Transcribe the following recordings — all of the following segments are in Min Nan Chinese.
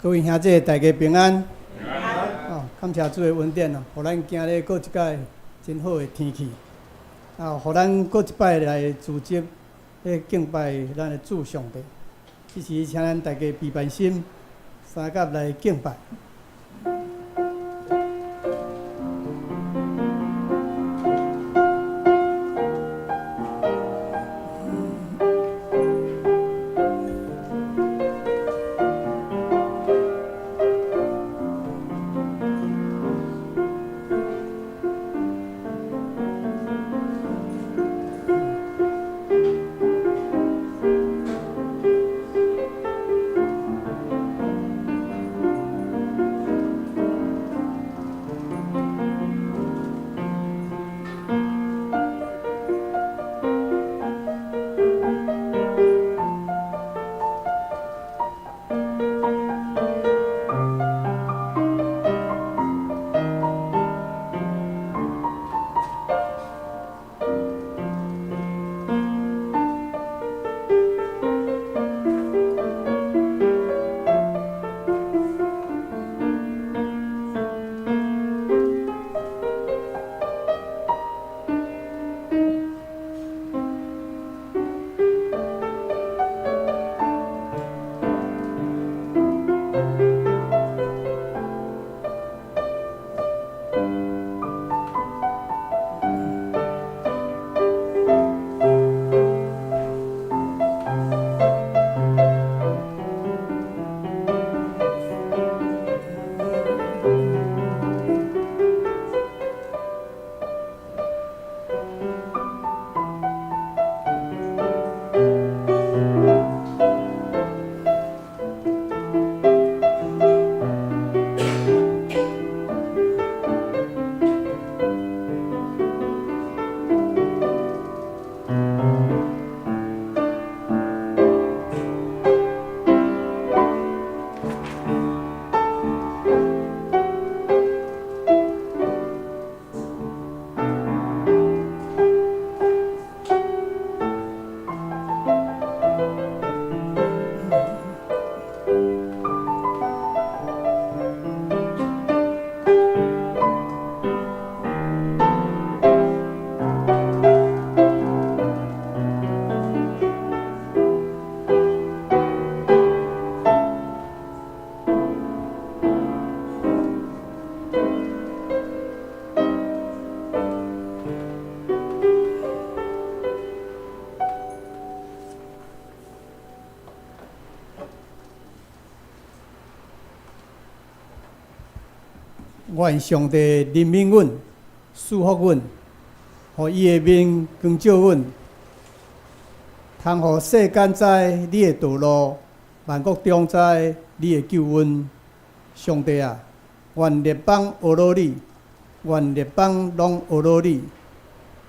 各位兄弟，大家平安。哦，感謝主的恩典哦，予咱今日閣一擺真好的天氣，啊，予咱閣一擺來組織來敬拜咱的主上帝。這時，請咱大家備辦心，相佮來敬拜。願上帝憐憫阮，賜福阮，予伊的面光照阮，通予世間知你的道路，萬國中知你的救恩。上帝啊，願列邦學老你，願列邦攏學老你，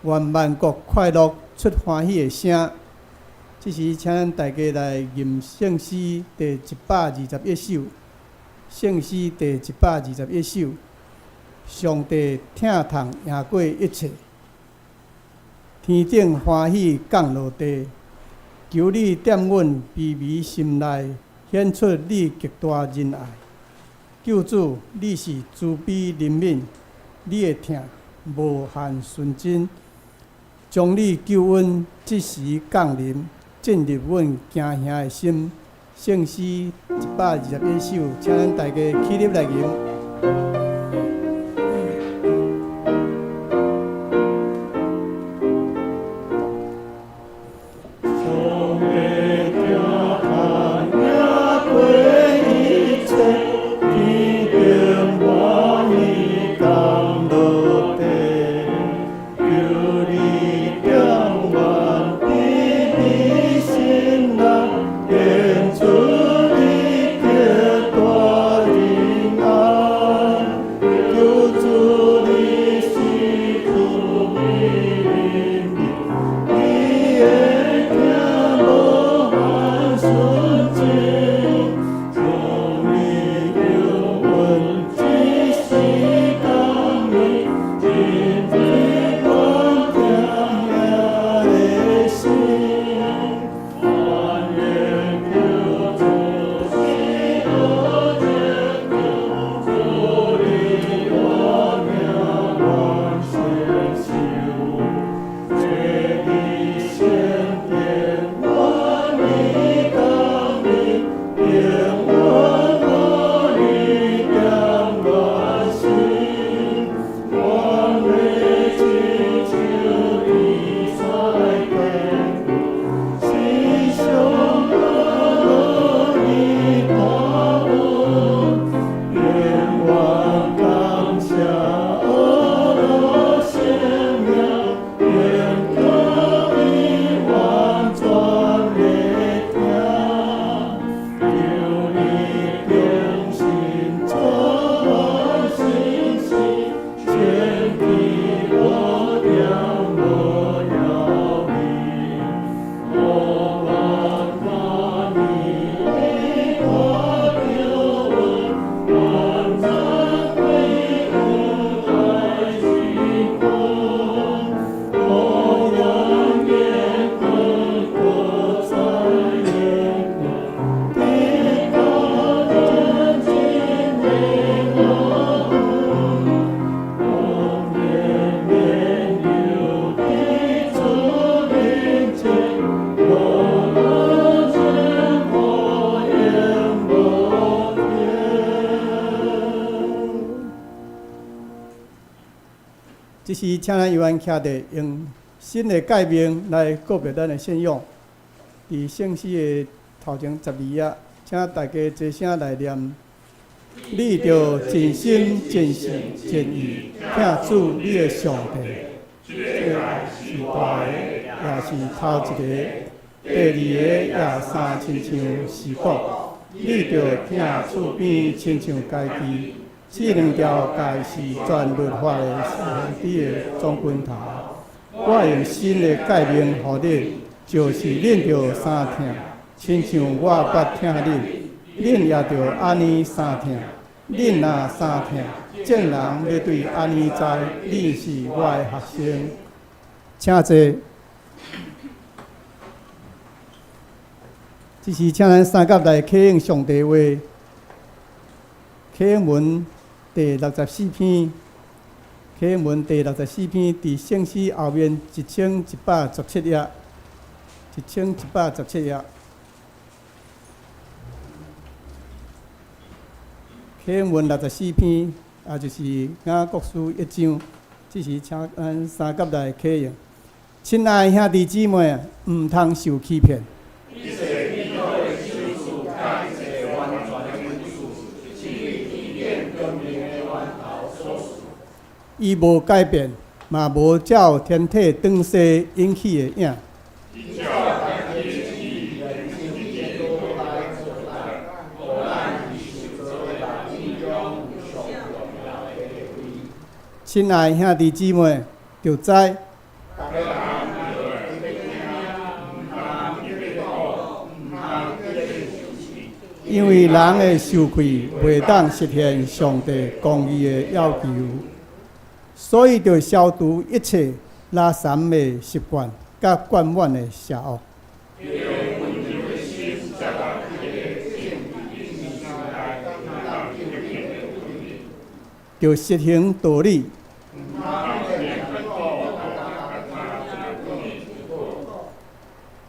願萬國快樂出歡喜的聲。這時，請咱大家來吟聖詩第121首，聖詩第121首。上帝疼痛贏過一切，天頂歡喜降落地，求你踮阮卑微心內顯出你極大仁愛。救主，你是慈悲憐憫，你的疼無限純真，將你救恩即時降臨，進入阮驚嚇的心。聖詩121首，請咱大家起立來吟。顯出你極大仁愛。這時請咱猶原徛佇用新的誡命來告別咱的信仰。佇聖詩的頭前十二頁，請大家齊聲來念：你著盡心、盡性、盡意，疼主你的上帝。這個是大的，也是頭一个。第二個也相親像是講，你著疼厝邊親像家己。這兩條誡是全律法的先知的總歸頭。我用新的誡命予你，就是恁著相疼，親像我捌疼恁，恁也著按呢相疼。恁若相疼，眾人欲對按呢知，恁是我的學生。請坐。這時請咱三佮來啟應上帝話，啟應文第六十四篇，啟應文第六十四篇，佇聖詩後面1117頁，1117頁。啟應文六十四篇，也就是雅各書一章。這時請咱三佮來啟應。親愛兄弟姊妹，毋通受欺騙。伊無改變，嘛無照天體轉勢引起的影。親愛兄弟姊妹，著知。因為人的受氣袂當實現上帝公義的要求，所以著消除一切垃圾的習慣，佮灌滿的邪惡。著實行道理。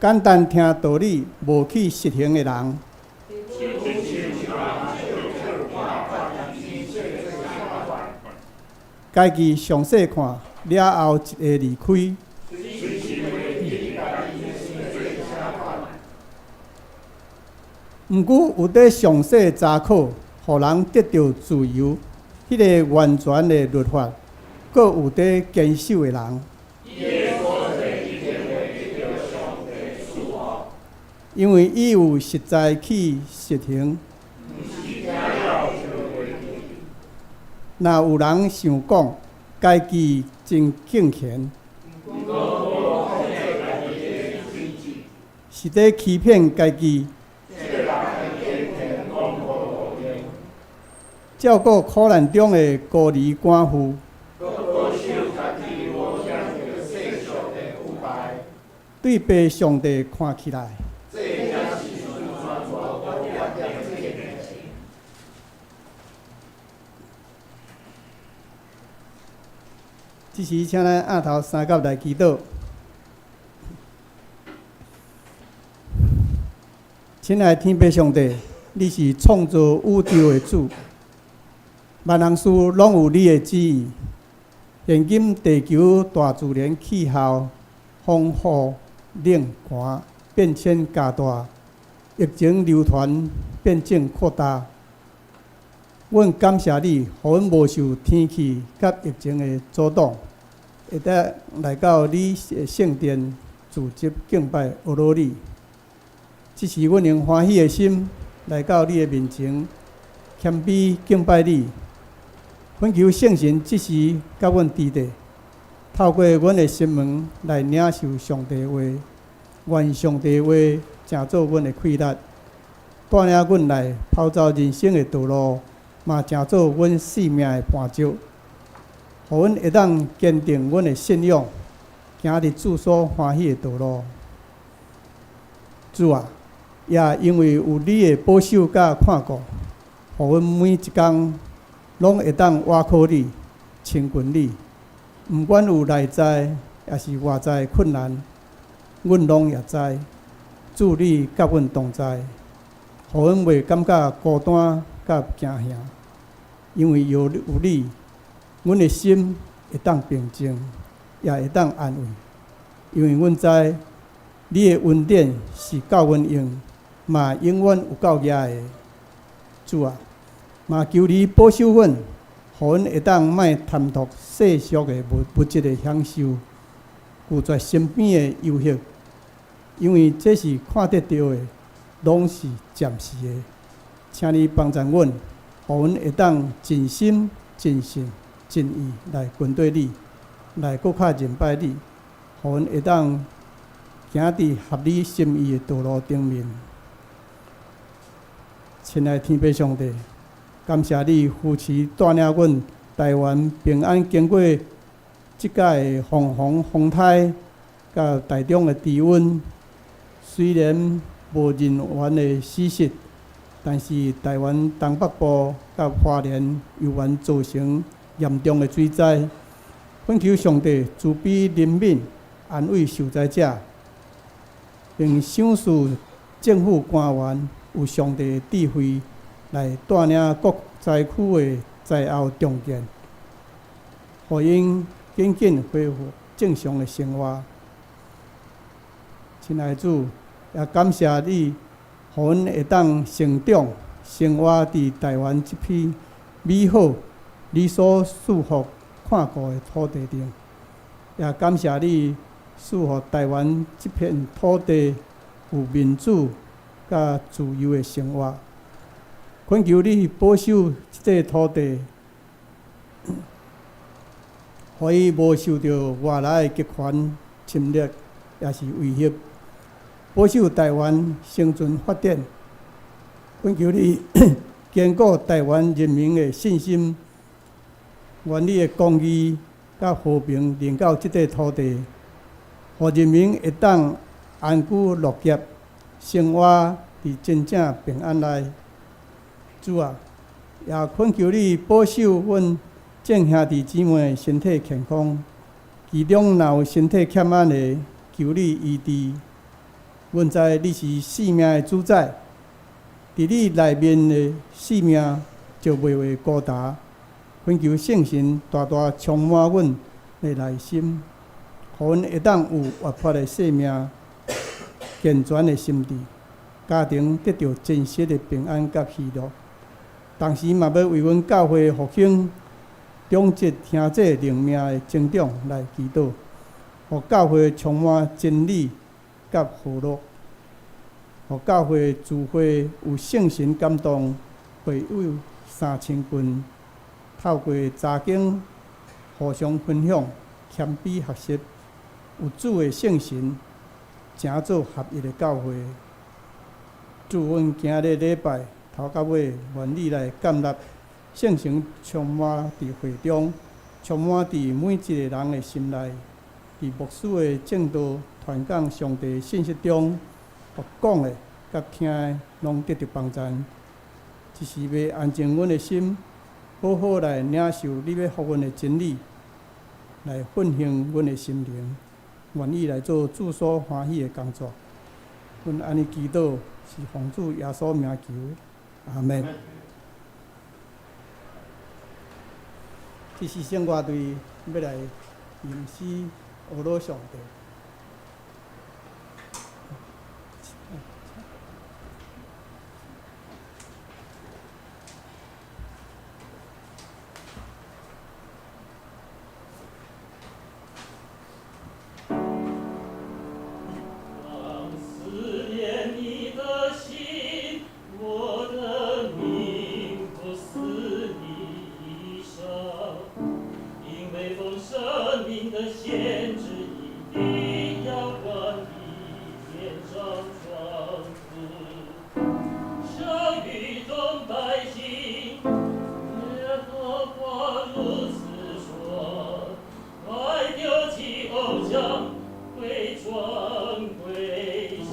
簡單聽道理，無去實行的人。家己詳細看了後，一个離開。毋過有佇詳細查考，予人得著自由，彼个完全的律法，閣有佇堅守的人。因為伊有實在去實行。若有人想講家己真敬虔，是佇欺騙家己。照顧苦難中的孤兒寡婦，對父上帝看起來。這時，請咱徛頭三佮來祈禱。親愛天父上帝，你是創造宇宙的主，萬項事攏有你的旨意。現今地球大自然氣候風雨冷寒變遷加大，疫情流傳變種擴大。阮感謝你，予阮無受天氣佮疫情的阻擋，會當來到你的聖殿聚集敬拜阿羅你。這時，阮用歡喜的心來到你的面前，謙卑敬拜你。懇求聖神這時佮阮佇咧，透過阮的心門來領受上帝話，願上帝話成做阮的氣力，帶領阮來跑走人生的道路。嘛，成做阮性命的磐石，予阮會當堅定阮的信仰，行佇主所歡喜的道路。主啊，也因為有你的保守佮看顧，予阮每一工攏會當倚靠你、親近你。毋管有內在抑是外在的困難，阮攏會知，主你佮阮同在，予阮袂感覺孤單佮驚嚇，因為有你，阮的心會當平靜，也會當安慰，因為阮知你的恩典是夠阮用，嘛永遠有夠額的。主啊，嘛求你保守阮，予阮會當莫貪圖世俗的物質的享受，拒絕身邊的誘惑，因為這是看得著的，攏是暫時的。請你幫助阮，予阮會當盡心、盡性、盡意來跟隨你，來閣較認拜你，予阮會當行佇合你心意的道路頂面。親愛天父上帝，感謝你扶持帶領阮台灣平安經過這屆的風洪風颱，佮台中的低溫，雖然無人員的死失，但是台灣東北部佮花蓮猶原造成嚴重的水災。懇求上帝慈悲憐憫，安慰受災者，並賞賜政府官員有上帝的智慧，來帶領各災區的災後重建，予𪜶緊緊恢復正常的生活。親愛的主，也感謝你，予阮會當成長、生活佇台灣這片美好、你所賜福看顧的土地頂。也感謝你賜予台灣這片土地有民主佮自由的生活。懇求你保守這塊土地，予伊無受著外來的極權侵略，抑是威脅。保守台灣生存發展。懇求你堅固台灣人民的信心，願你的公義佮和平臨到這塊土地，予人民會當安居樂業，生活佇真正平安內。主啊，也懇求你保守阮眾兄弟姊妹身體健康，其中若有身體欠安的，求你醫治。阮知你是生命的主宰，佇你內面的生命就袂會孤單。懇求聖神大大充滿阮的內心，予阮會當有活潑的生命、健全的心智，家庭得著真實的平安佮喜樂。同時嘛，欲為阮教會復興、長執兄弟靈命的增長來祈禱，予教會充滿真理佮和樂，予教會聚會有聖神感動，會友相親近，透過查經互相分享、謙卑學習，有主的聖神，成做合一的教會。主，阮今日禮拜頭到尾，願你來建立聖神充滿佇會中，充滿佇每一個人的心內，佇牧師的證道、傳講上帝信息中，講的佮聽的，攏得著幫助。只是欲安靜阮的心，好好來領受你欲予阮的真理，來奮興阮的心靈，願意來做主所歡喜的工作。阮按呢祈禱，是奉主耶穌名求，阿門。這是聖樂隊欲來吟詩呵咾上帝。當思念你的心，我的命不死你一生，因為奉生命的先知一定要關閉天上窗戶，聖與眾百姓，耶和華如此說：快丟棄偶像，回轉歸神，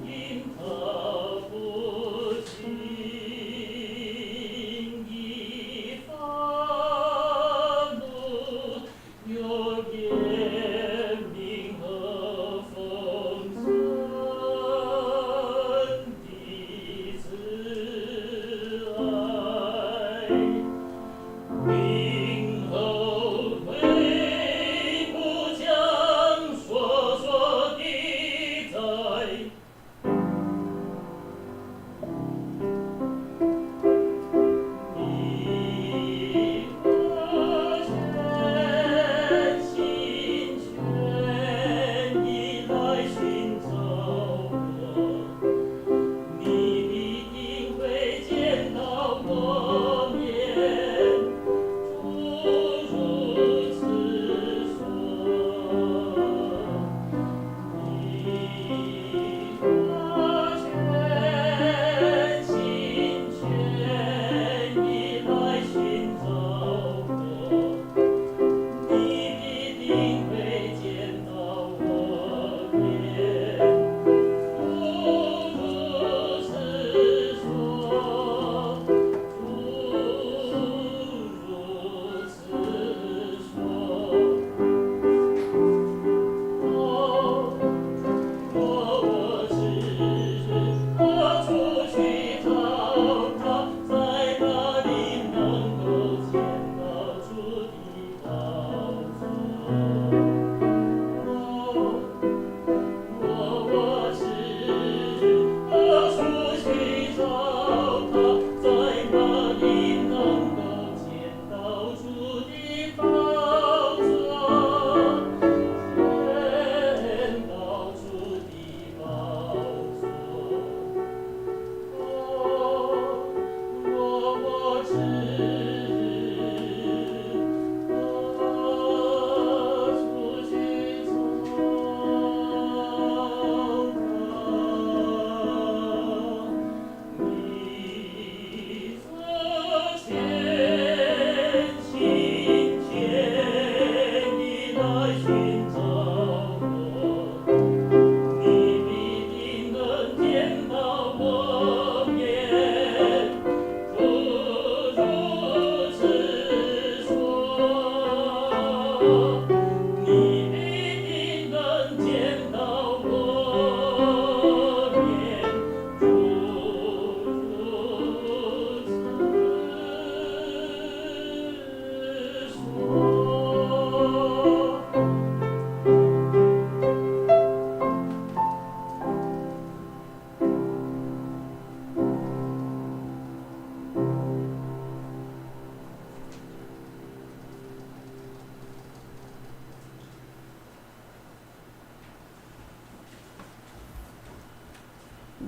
因他不輕易發怒，又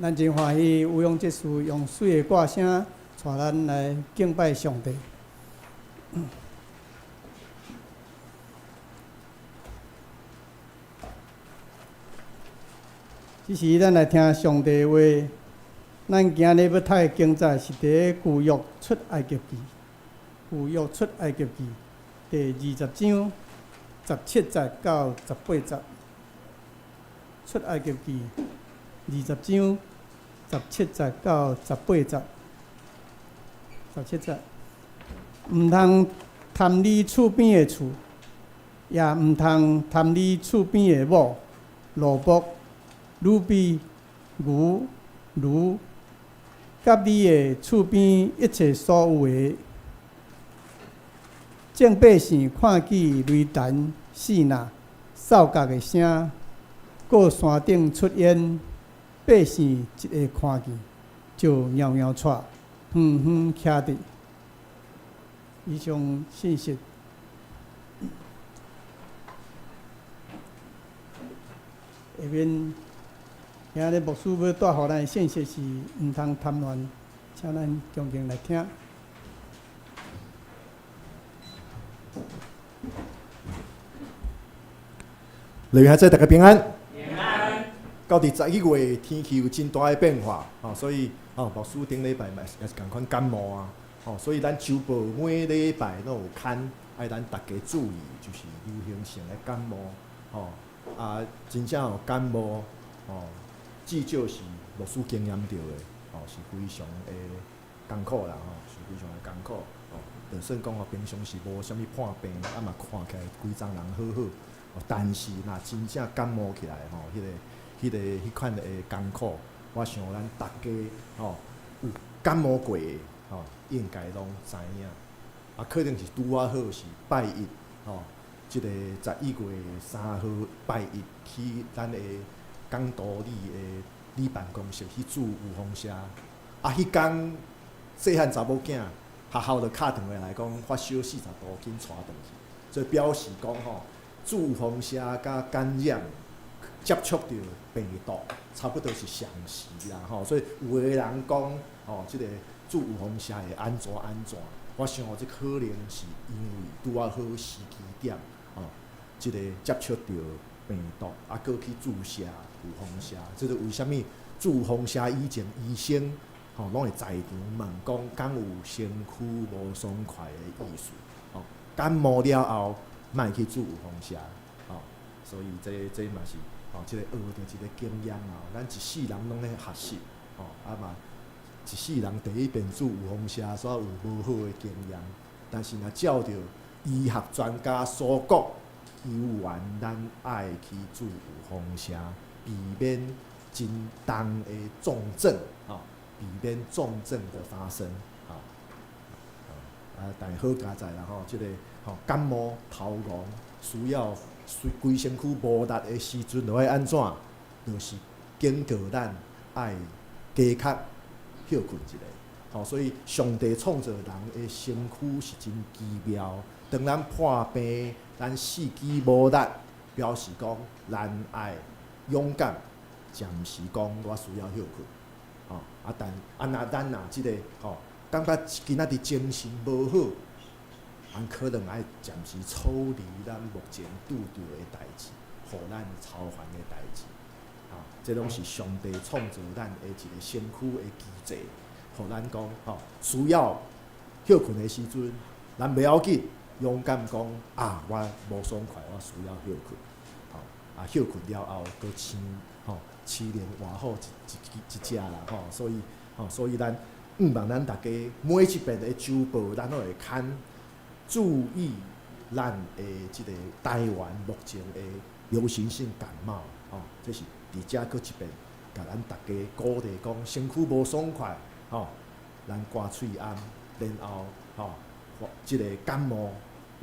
咱真歡喜有勇這次用媠的歌聲帶咱來敬拜上帝。這時，咱來聽上帝話。咱今日欲讀的經節是佇舊約出埃及記，舊約出埃及記第20章17節到18節。出埃及記二十章十七節到十八節，十七節，毋通貪你厝邊的厝，也毋通貪你厝邊的某、奴僕、女婢、牛、驢，佮你的厝邊一切所有的。眾百姓看見雷霆四若、掃角的聲，閣山頂出煙，百姓一下看見，就搖搖掣，遠遠徛佇。以上信息。下面今日牧師欲帶予咱的信息是毋通貪戀，請咱恭敬來聽。禮拜仔大家平安。平安。到佇11月天氣有真大的變化，吼，所以吼牧師頂禮拜嘛也是仝款感冒啊，吼，所以咱週報每禮拜攏有刊，愛咱逐家注意，就是流行性的感冒，吼，啊，真正有感冒，吼，至少是牧師經驗著的，吼，是非常的艱苦啦，吼，是非常的艱苦，吼，就算講吼平常時無啥物破病，啊嘛看起來規叢人好好。但是若真正感冒起來吼，彼個、彼個、彼款的艱苦，我想咱逐家吼有感冒過的吼，應該攏知影。啊，可能是拄仔好是拜一吼，這個11月3號拜一去咱的港都里的里辦公室去注預防射。啊，彼工細漢查某囝學校就敲電話來講發燒40度，緊帶轉去，所以表示講吼。注預防射佮感染接觸著病毒，差不多是相時啦吼，所以有的人講吼，這個注預防射會按怎按怎，我想這可能是因為拄仔好時機點吼，這個接觸著病毒，啊，閣去注射預防射，這個為啥物注預防射以前醫生吼攏會在場問講，敢有身軀無爽快的意思，吼，感冒了後。莫去注預防射，吼，所以這這嘛是吼，這個學著一個經驗啊。咱一世人攏咧學習，吼，啊嘛一世人第一遍注預防射，煞有無好的經驗。但是若照著醫學專家所講，猶原咱愛去注預防射，避免真重的重症，吼，避免重症的發生，吼。啊，但好佳哉啦，吼，這個。吼，感冒、頭黃，需要隨規身軀無力的時陣，就愛按怎？就是警告咱愛加較歇睏一下。吼，所以上帝創造人的身軀是真奇妙。當咱破病，咱四肢無力，表示講咱愛勇敢，暫時講我需要歇睏。吼，啊，但啊，若咱若這個吼，感覺今仔日精神無好。咱可能愛暫時處理咱目前拄著的代誌，予咱操煩的代誌，吼，這攏是上帝創造咱的一個身軀的機制，予咱講吼，需要歇睏的時陣，咱袂要緊，勇敢講啊，我無爽快，我需要歇睏，吼，啊，歇睏了後，閣生吼，生龍活虎一一一隻啦，吼，所以吼，所以咱向望咱逐家每一遍的週報，咱攏會較注意咱的這個台灣目前的流行性感冒，吼，這是佇遮閣一遍，共咱逐家鼓勵講，身軀無爽快，吼，咱掛喙罨，然後吼，這個感冒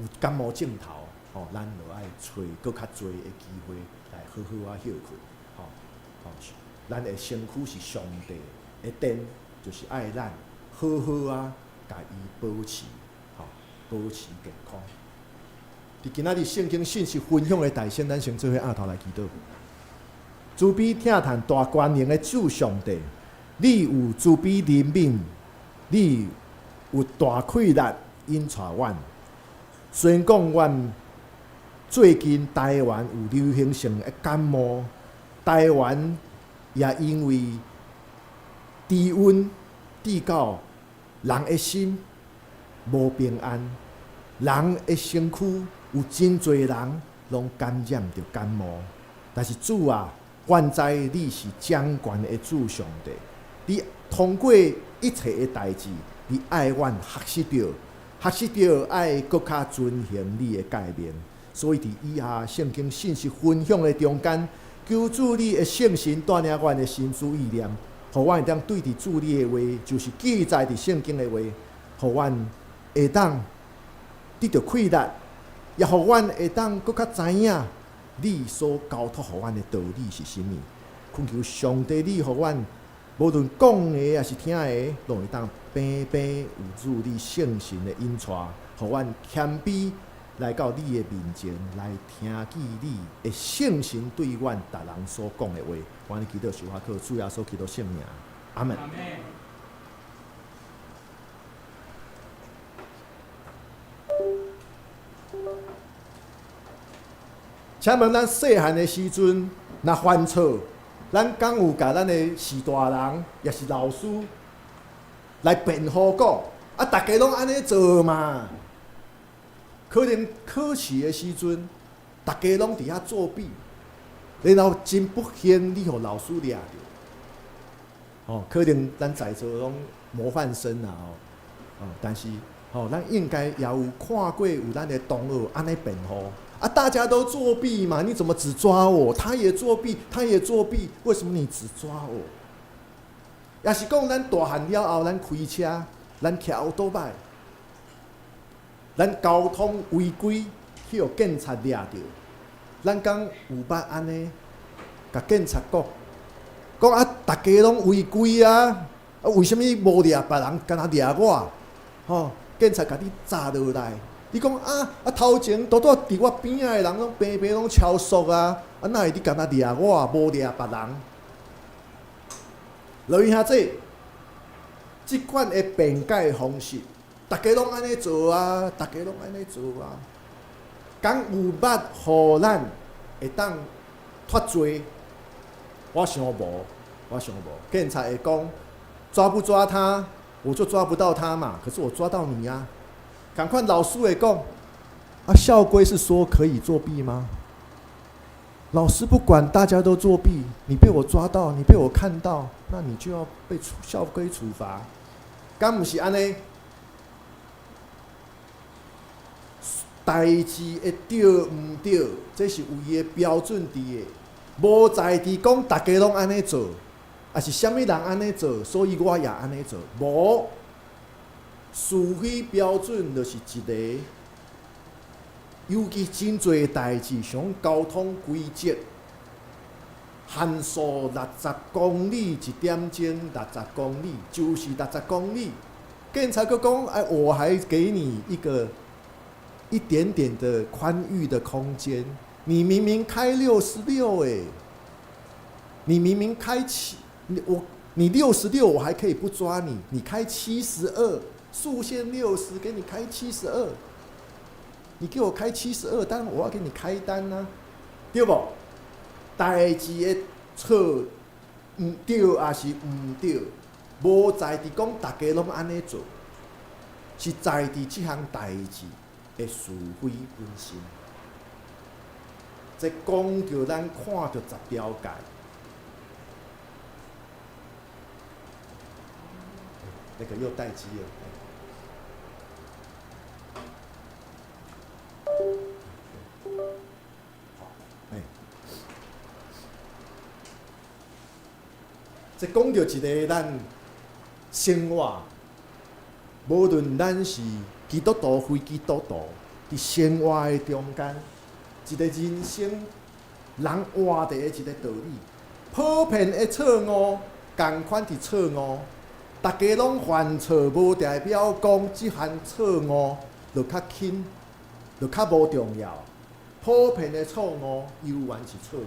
有感冒症頭，吼，咱就愛揣閣較濟的機會來好好仔歇睏，吼，吼，咱的身軀是上帝的殿，就是愛咱好好仔共伊保持。保持健康。佇今仔日聖經信息分享的大先，咱先做伙徛頭來祈禱。慈悲疼嘆大權能的主上帝，你有慈悲憐憫，你有大氣力引帶阮。宣講阮最近台灣有流行性的感冒，台灣也因為低溫致到人的心無平安，人的身軀有真濟人攏感染著感冒。但是主啊，阮知你是掌權的主上帝，你通過一切的代誌，你愛阮學習著，學習著愛閣較遵行你的誡命。所以佇以下聖經信息分享的中間，求主你的聖神帶領阮的心思意念，予阮會當對佇主你的話，就是記載佇聖經的話，予阮會當得著氣力，也予阮會當閣較知影你所交託予阮的道理是啥物。懇求上帝，你予阮無論講的抑是聽的，攏會當平平有主你聖神的引帶，予阮謙卑來到你的面前，來聽見你的聖神對阮逐人所講的話。阮祈禱受靠主耶穌基督聖名，阿門。請問咱細漢的時陣，若犯錯，咱敢有共咱的序大人，抑是老師來辯護講？啊，逐家攏按呢做嘛。可能考試的時陣，逐家攏佇遐作弊，然後真不幸，你予老師掠著。哦，可能咱在座攏模範生啊，吼，哦，但是吼，咱應該也有看過有咱的同學按呢辯護。啊，大家都作弊嘛，你怎麼只抓我？他也作弊，他也作弊，為什麼你只抓我？抑是講咱大漢了後，咱開車，咱騎歐多擺，咱交通違規去予警察掠著，咱敢有捌按呢？共警察講，講啊，逐家攏違規啊，啊，為啥物無掠別人，干焦掠我？吼，警察共你紮落來。你講啊啊，頭前拄拄佇我邊仔的人攏平平攏超速啊，啊，哪會你干焦掠我，無掠別人？落去兄弟，這款的辯解方式，逐家攏按呢做啊，逐家攏按呢做啊，敢有捌予咱會當脫罪？我想無，我想無。警察會講抓不抓他，我就抓不到他嘛。可是我抓到你啊！仝款老師會講，啊，校規是說可以作弊嗎？老師不管，大家都作弊，你被我抓到，你被我看到，那你就要被處校規處罰。敢毋是按呢？代誌的對毋對，這是有伊的標準佇的，無在佇講逐家攏按呢做，抑是啥物人按呢做，所以我也按呢做，無。是非標準就是一個，尤其真濟代誌，像交通規則，限速六十公里一點鐘，六十公里就是六十公里。警察閣講，哎，我還給你一個一點點的寬裕的空間。你明明開66欸，你明明開七，我你六十六，我還可以不抓你，你開72。速限六十，給你開七十二，你給我開七十二，當然我要給你開單啊，對無？代誌的錯毋對，抑是毋對，無在佇講逐家攏按呢做，是在佇這項代誌的是非本身。這講著咱看著十條界，那個又待機了。欸，這講著一個咱生活，無論咱是基督徒、非基督徒，佇生活的中間，一個人生人活著的一個道理。普遍的錯誤，仝款佇錯誤，逐家攏犯錯，無代表講這項錯誤就較輕，就較無重要。普遍的錯誤，猶原是錯誤。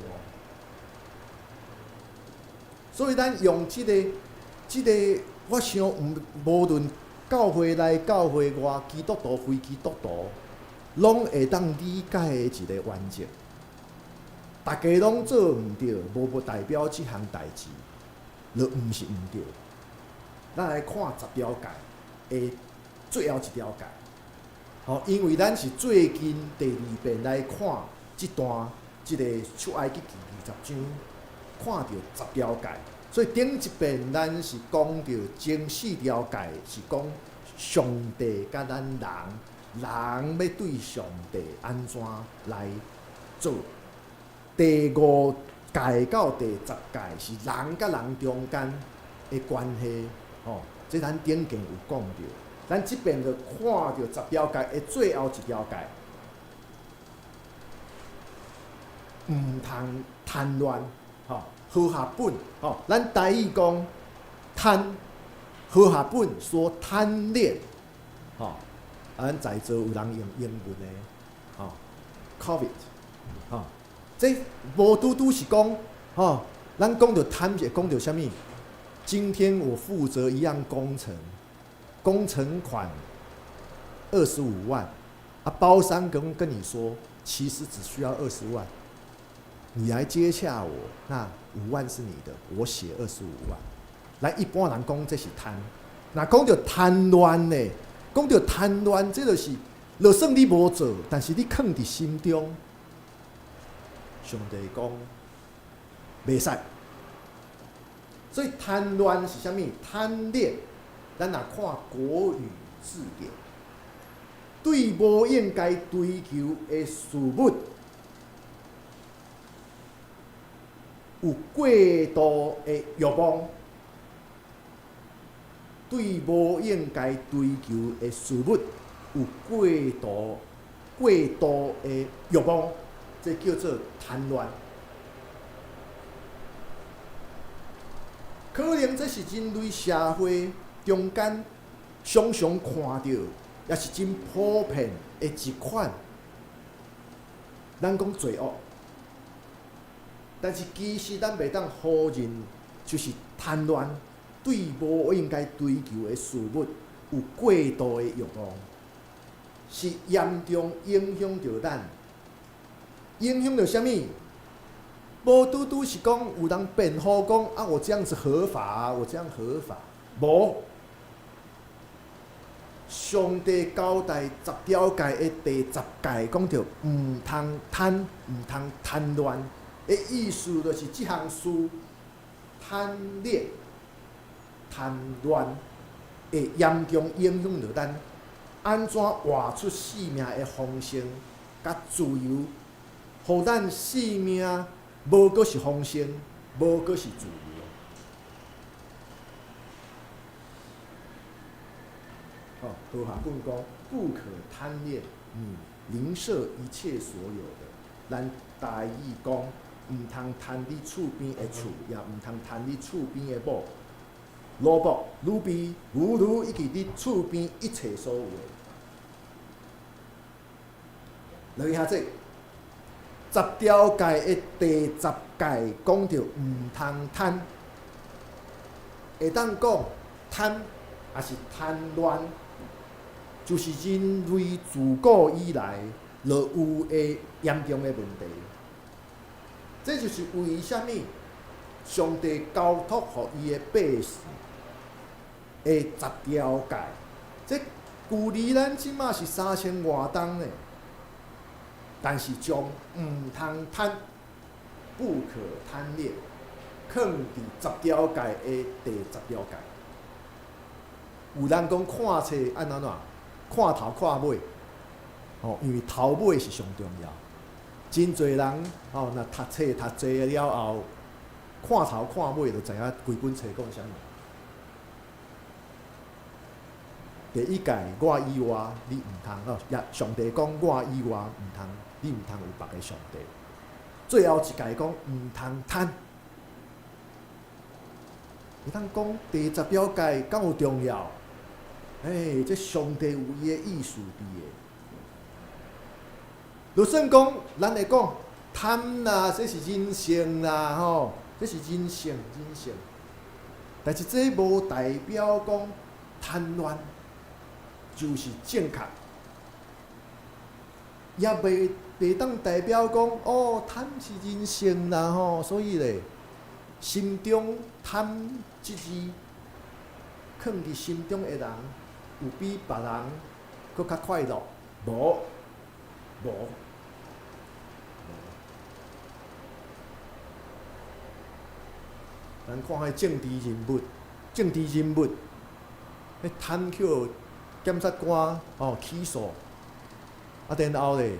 所以咱用這個，我想毋無論教會內、教會外，基督徒、非基督徒，攏會當理解的一個原則。逐家攏做毋著，無代表這項代誌，就毋是毋對。咱來看十條誡的最後一條誡，吼，因為咱是最近第二遍來看這段這個出埃及記20章，看著十條誡，所以頂一遍咱是講著前四條誡是講上帝佮咱人，人欲對上帝按怎來做。第五誡到第十誡是人佮人中間的關係，吼，這咱頂間有講著。咱這遍就看著十條誡的最後一條誡，毋通貪戀，吼，和合本，吼，咱台語講貪，和合本說貪戀，吼，啊，咱在座有人用英文的，吼，covet，吼，這無拄拄是講，吼，咱講著貪是講著啥物？今天我負責一樣工程，工程款25萬，啊，包商跟你說，其實只需要20萬，你來接洽我，那五萬是你的，我寫25萬。來，一般人講這是貪，若講著貪戀呢？講著貪戀，這就是，就算你無做，但是你囥佇心中，上帝講袂使。所以貪戀是啥物？貪戀，咱若看國語字典，對無應該追求的事物有過度的欲望，對無應該追求的事物有過度的欲望，這叫做貪戀。可能這是人類社會中間常常看著，也是真普遍的一款。咱講罪惡，但是其實咱袂當否認，就是貪戀對無應該追求的事物有過度的欲望，是嚴重影響著咱，影響著啥物？無拄拄是講有人辯護講啊，我這樣子合法啊，我這樣合法。無，上帝交代十條誡的第十誡講著毋通貪，毋通貪戀的意思，就是這項事貪戀、貪戀會嚴重影響著咱按怎活出生命的豐盛佮自由，予咱生命無閣是豐盛，無閣是自由。吼，和合本講不可貪戀你鄰舍一切所有的。咱台語講，毋通貪你厝邊的厝，也毋通貪你厝邊的某、蘿蔔、女婢、牛驢，以及你厝邊一切所有的。落去遐這十條誡的第十誡講著毋通貪，會當講貪抑是貪戀，就是人類自古以來就有的嚴重的問題。這就是為啥物上帝交託予伊的百姓的十條誡。這距離咱這馬是3000外冬呢。但是將毋通貪、不可貪戀，囥佇十條誡的第十條誡。有人講看冊按怎怎，看頭看尾，吼，因為頭尾是上重要。真濟人吼，若讀冊讀濟了後，看頭看尾就知影規本冊講啥物。第一誡，我以外你毋通哦，也上帝講我以外毋通，你毋通有別个上帝。最後一誡講毋通貪。會當講第十條誡敢有重要？欸，這上帝有伊的意思佇的。就算講，咱會講貪啦，這是人性啦，吼，這是人性，人性。但是這無代表講貪戀就是正確，也袂當代表講哦貪是人性啦吼，所以咧，心中貪這字，囥佇心中的人，有比別人閣較快樂？無，無。咱看彼政治人物，政治人物，彼貪去予檢察官哦起訴，啊，然後咧，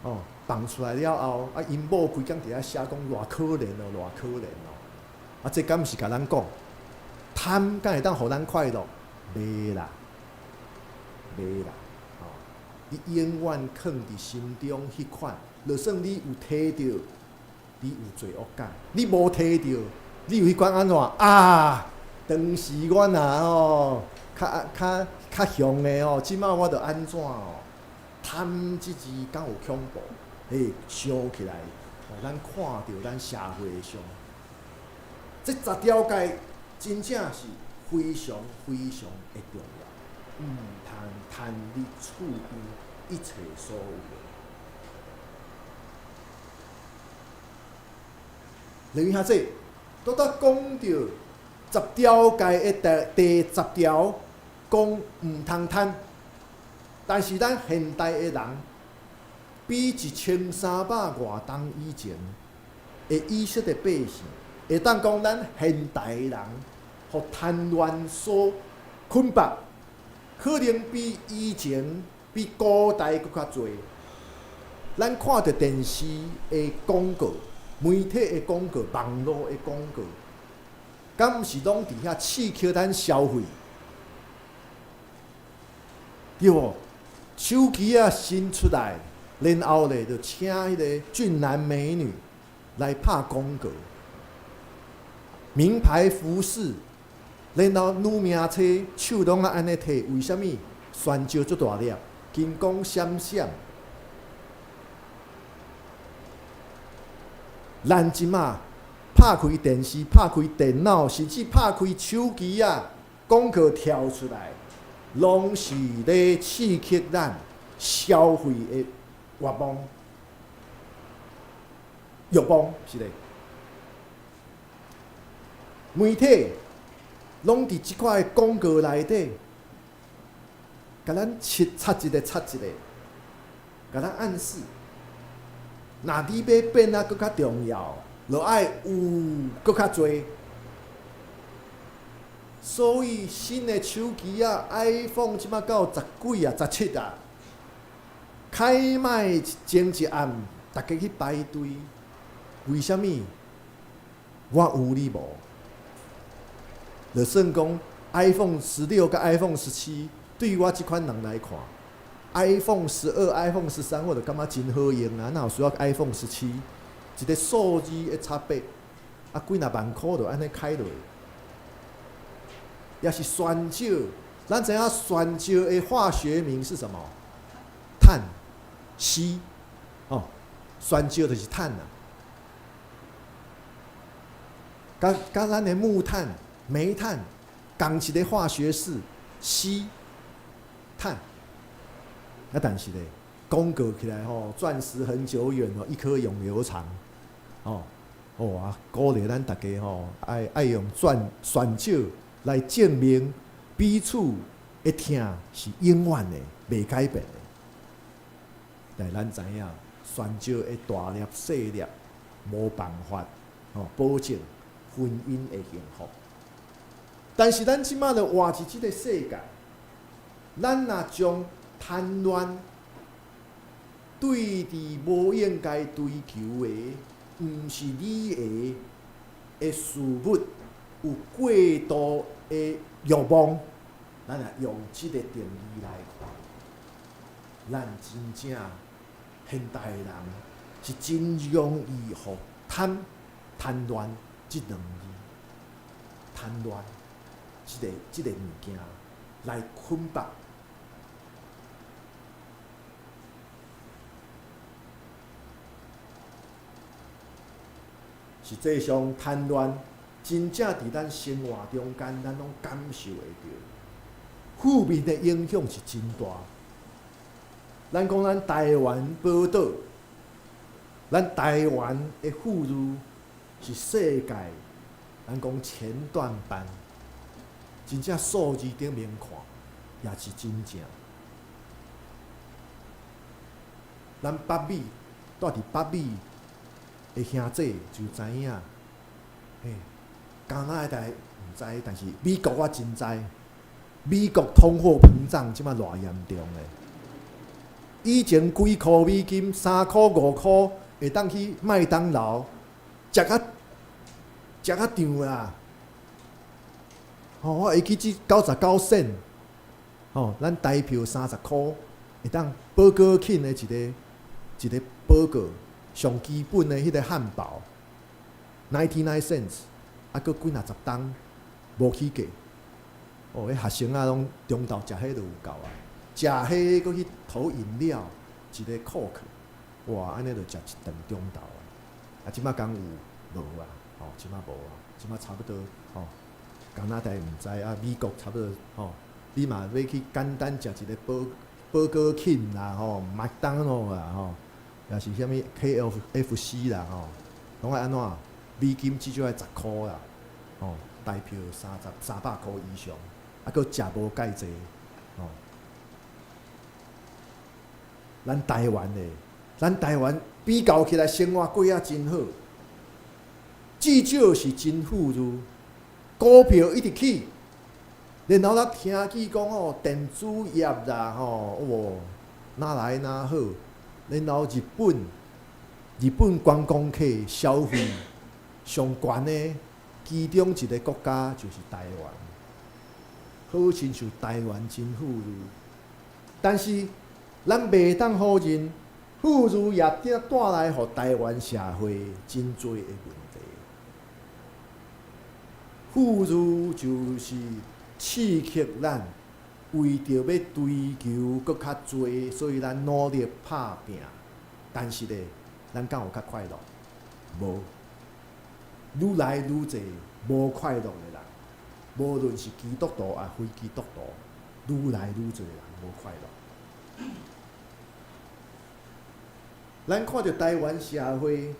哦放出來了後，啊，𪜶某規工佇遐寫講偌可憐哦，偌可憐哦，啊，這敢毋是共咱講，貪敢會當予咱快樂？袂啦，袂啦，哦，你永遠囥佇心中彼款，就算你有提著，你有罪惡感；你無提著，你有彼款按怎啊？當時我若吼較較較雄的吼，這擺我著按怎哦？貪這字敢有恐怖？嘿，燒起來，予咱看著咱社會的傷。這十條誡真正是非常非常的重要，毋通貪你厝邊一切所有的。例如遐濟，拄才講著十條誡的第第十條，講毋通貪。但是咱現代的人，比1300外冬以前的以色列百姓，會當講咱現代人，予貪戀所捆綁，可能比以前、比古代閣較濟。咱看著電視的廣告、媒體的廣告、網路的廣告，敢毋是攏佇遐刺激咱消費？對無？手機仔新出來，然後咧就請彼个俊男美女來拍廣告，名牌服飾，然後女名車手攏愛按呢提，為啥物？旋石足大粒，金光閃閃。咱這馬拍開電視、拍開電腦，甚至拍開手機仔，廣告跳出來，攏是咧刺激咱消費的願望、欲望，是咧。媒體攏佇這款的廣告內底，共咱切插一个插一个，共咱暗示，若你欲變啊閣較重要，就愛有閣較濟。所以新的手機仔 iPhone 這馬到十幾啊、17啊，開賣前一暗，逐家去排隊。為啥物？我有你無？就算講 iPhone 16佮 iPhone 17，對我這款人來看，iPhone 12、iPhone 13，我就感覺真好用啊！哪有需要 iPhone 十七？一个數字的差別，啊，幾若萬箍就按呢開落。也是酸鹼，咱知影酸鹼的化學名是什麼？碳，C，哦，酸鹼就是碳啊。佮佮咱的木炭、煤炭仝一个化學式，C，碳。啊，但是咧，廣告起來吼，鑽石恆久遠哦，一顆永流長，哦，哦啊，鼓勵咱逐家吼，愛愛用鑽酸鹼來證明彼此的疼是永遠的、袂改變的。但咱知影，酸鹼的大粒細粒無辦法吼保證婚姻的幸福。但是咱這馬就活佇這个世界，咱若將貪戀對佇無應該追求的，毋是你的的事物，有過度的欲望，咱若用這個定義來看，咱真正現代的人是真容易予貪貪戀這兩字，貪戀這個這个物件來捆綁。實際上，貪戀真正佇咱生活中間，咱攏感受會著。負面的影響是真大。咱講咱台灣寶島，咱台灣的富裕是世界，咱講前段班，真正數字頂面看，也是真正。咱北美住佇北美的兄弟就知影，嘿，加拿大毋知，但是美國我真知。美國通貨膨脹這馬偌嚴重的，以前幾箍美金，3箍5箍會當去麥當勞食較食較脹啦。吼，我會記這99仙，吼，咱台票30箍會當 Burger King 的一个一个 burger，上基本的彼个漢堡，99 cents，啊，閣幾若十冬無起價。哦，彼學生仔攏中晝食彼就有夠啊，食彼閣去投飲料，一个 Coke，哇，按呢就食一頓中晝啊。啊，這馬敢有無啊？吼，這馬無啊，這馬差不多吼。加拿大毋知啊，美國差不多吼。你嘛欲去簡單食一个 Burger King 啦，吼，麥當勞啦，吼，抑是啥物 KFC 啦，吼，攏愛按怎？美金至少愛10箍啦，吼，台票三十300箍以上，啊，閣食無蓋濟，吼。咱台灣的，咱台灣比較起來生活過啊真好，至少是真富裕，股票一直起，然後咱聽見講吼，電子業啦吼，哇，哪來哪好，然後日本，日本觀光客消費上懸的其中一個國家就是台灣，好親像台灣真富裕，但是咱袂當否認，富裕也帶來予台灣社會真濟的問題。富裕就是刺激咱為著欲追求閣較濟，所以咱努力拍拚。但是咧，咱敢有較快樂？無。愈來愈濟無快樂的人，無論是基督徒抑非基督徒，愈來愈濟人無快樂。咱看著台灣社會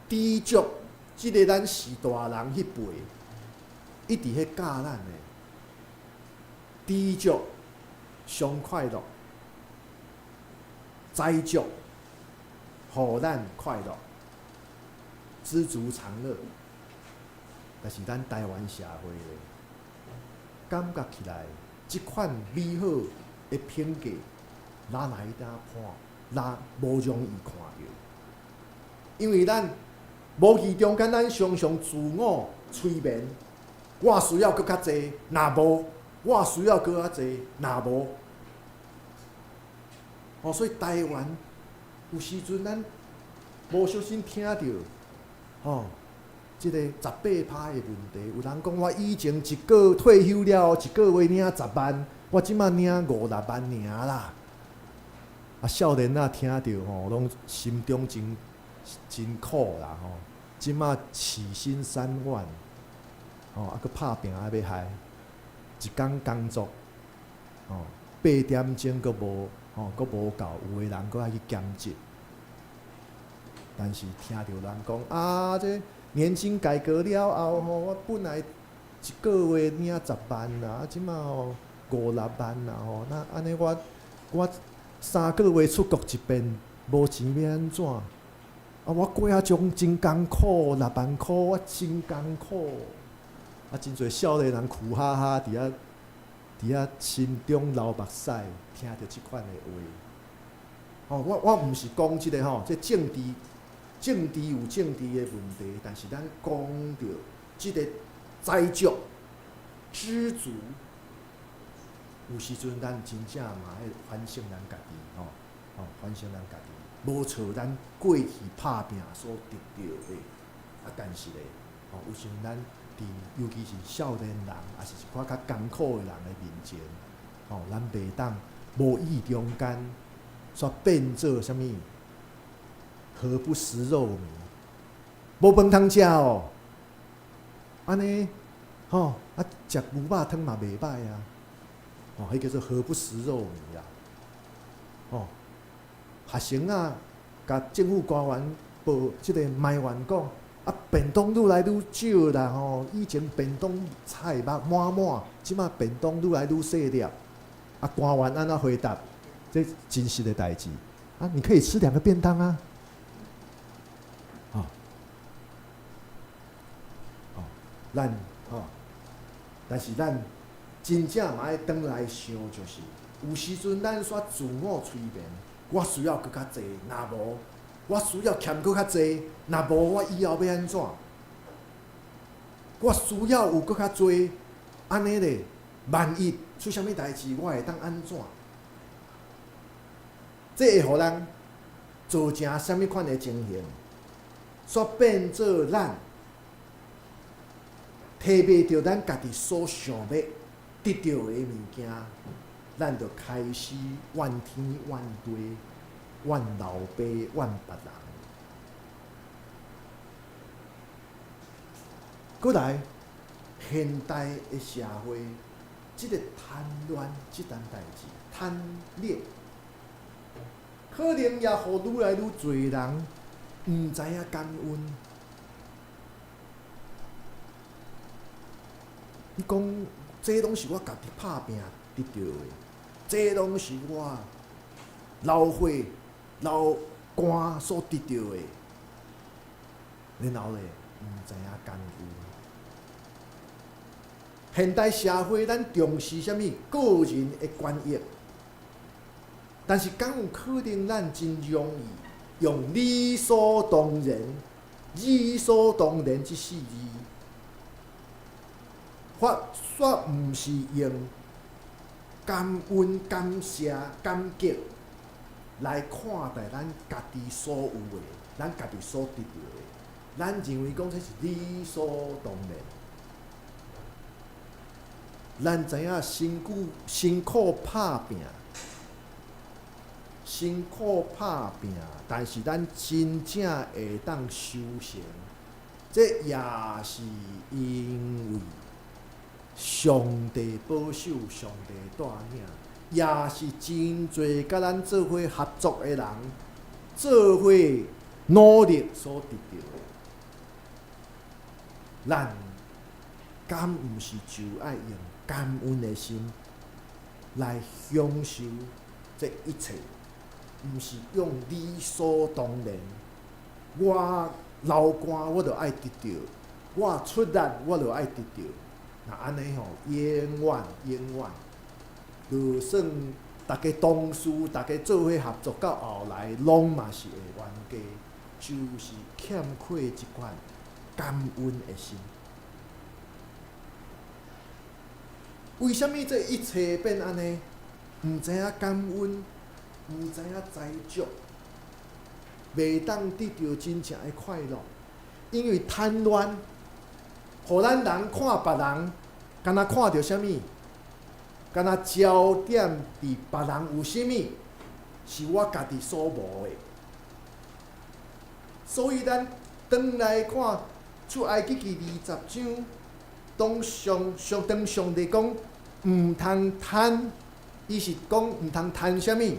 知足，這个咱序大人彼輩，一直彼教咱的，知足上快樂，知足予咱快樂，知足常樂。但是咱台灣社會咧，感覺起來，這款美好的品格，哪來當破，哪無容易看著，因為咱無意中間，咱常常自我催眠，我需要閣較濟，若無我需要閣較濟，若無，哦，所以台灣有時陣咱無小心聽著，吼，這个18趴的問題，有人講我以前一個退休了後，一個月領十萬，我這馬領五六萬爾啦。啊，少年仔聽著吼，攏心中真真苦啦吼。這馬起薪3萬，吼，啊，閣拍拚啊欲害，一工工作，吼，8點鐘閣無，吼，閣無夠，有的人閣愛去兼職。但是聽著人講啊，這年金改革了後吼，我本來一個月領十萬啦，啊，這馬吼五六萬啦吼，那按呢我我3個月出國一遍，無錢欲按怎？啊，我過啊種真艱苦，六萬箍我真艱苦。啊，真濟少年人苦哈哈佇遐佇遐心中流目屎，聽著這款的話。吼，我我毋是講這个吼，這政治政治有政治的問題，但是咱講著這个知足知足，有時陣咱真正嘛愛反省咱家己吼，吼反省咱家己，無錯，咱過去拍拚所得著的，啊，但是咧，吼有時陣咱佇尤其是少年人，抑是一寡較艱苦的人的面前，吼，咱袂當無意中間煞變做啥物？何不食肉糜？無飯通食哦，按呢，吼，啊，食牛肉湯嘛袂歹啊，吼，彼叫做何不食肉糜啦，吼，學生仔共政府官員報這个埋怨講，啊，便當愈來愈少啦，吼，以前便當菜肉滿滿，這馬便當愈來愈細粒，啊，官員按怎回答？這真實的代誌，啊，你可以吃兩個便當啊，吼，哦，咱吼，但是咱真正嘛愛轉來想，就是有時陣咱煞自我催眠，我需要閣較濟，若無我需要欠閣較濟，若無我以後欲按怎？我需要有閣較濟，按呢咧，萬一出啥物代誌，我會當按怎？這會予人造成啥物款的情形？煞變做咱提袂著咱家己所想欲得著的物件，咱就開始怨天怨地、怨老爸、怨別人。閣來，現代的社會，這个貪戀這件代誌，貪戀，可能也予愈來愈濟人毋知影感恩。你講，這攏是我家己拍拚得著的，這攏是我流血流汗所得著的，然後咧，毋知影感恩。現代社會，咱重視啥物？個人的權益，但是敢有可能咱真容易用理所當然、理所當然這四字，發煞毋是用感恩、感謝、感激來看待咱家己所有的，咱家己所得著的，咱認為講這是理所當然。咱知影辛苦辛苦拍拚，辛苦拍拚，但是咱真正會當修成，這也是因為上帝保守、上帝帶領，也是真濟佮咱做伙合作的人，做伙努力所得著的。咱敢毋是就愛用感恩的心來享受這一切，毋是用理所當然。我流汗我就愛得著，我出力我就愛得著。若按呢吼，永遠永遠，就算逐家同事、逐家做伙合作到後來，攏嘛是會冤家，就是欠缺這款感恩的心。為啥物這一切變按呢？毋知影感恩，毋知影知足，袂當得著真正的快樂，因為貪戀，予咱人看別人，敢若看著啥物？敢若焦點佇別人有啥物，是我家己所無的。所以咱轉來看出埃及記二十章，當上上當上帝講毋通貪，伊是講毋通貪啥物？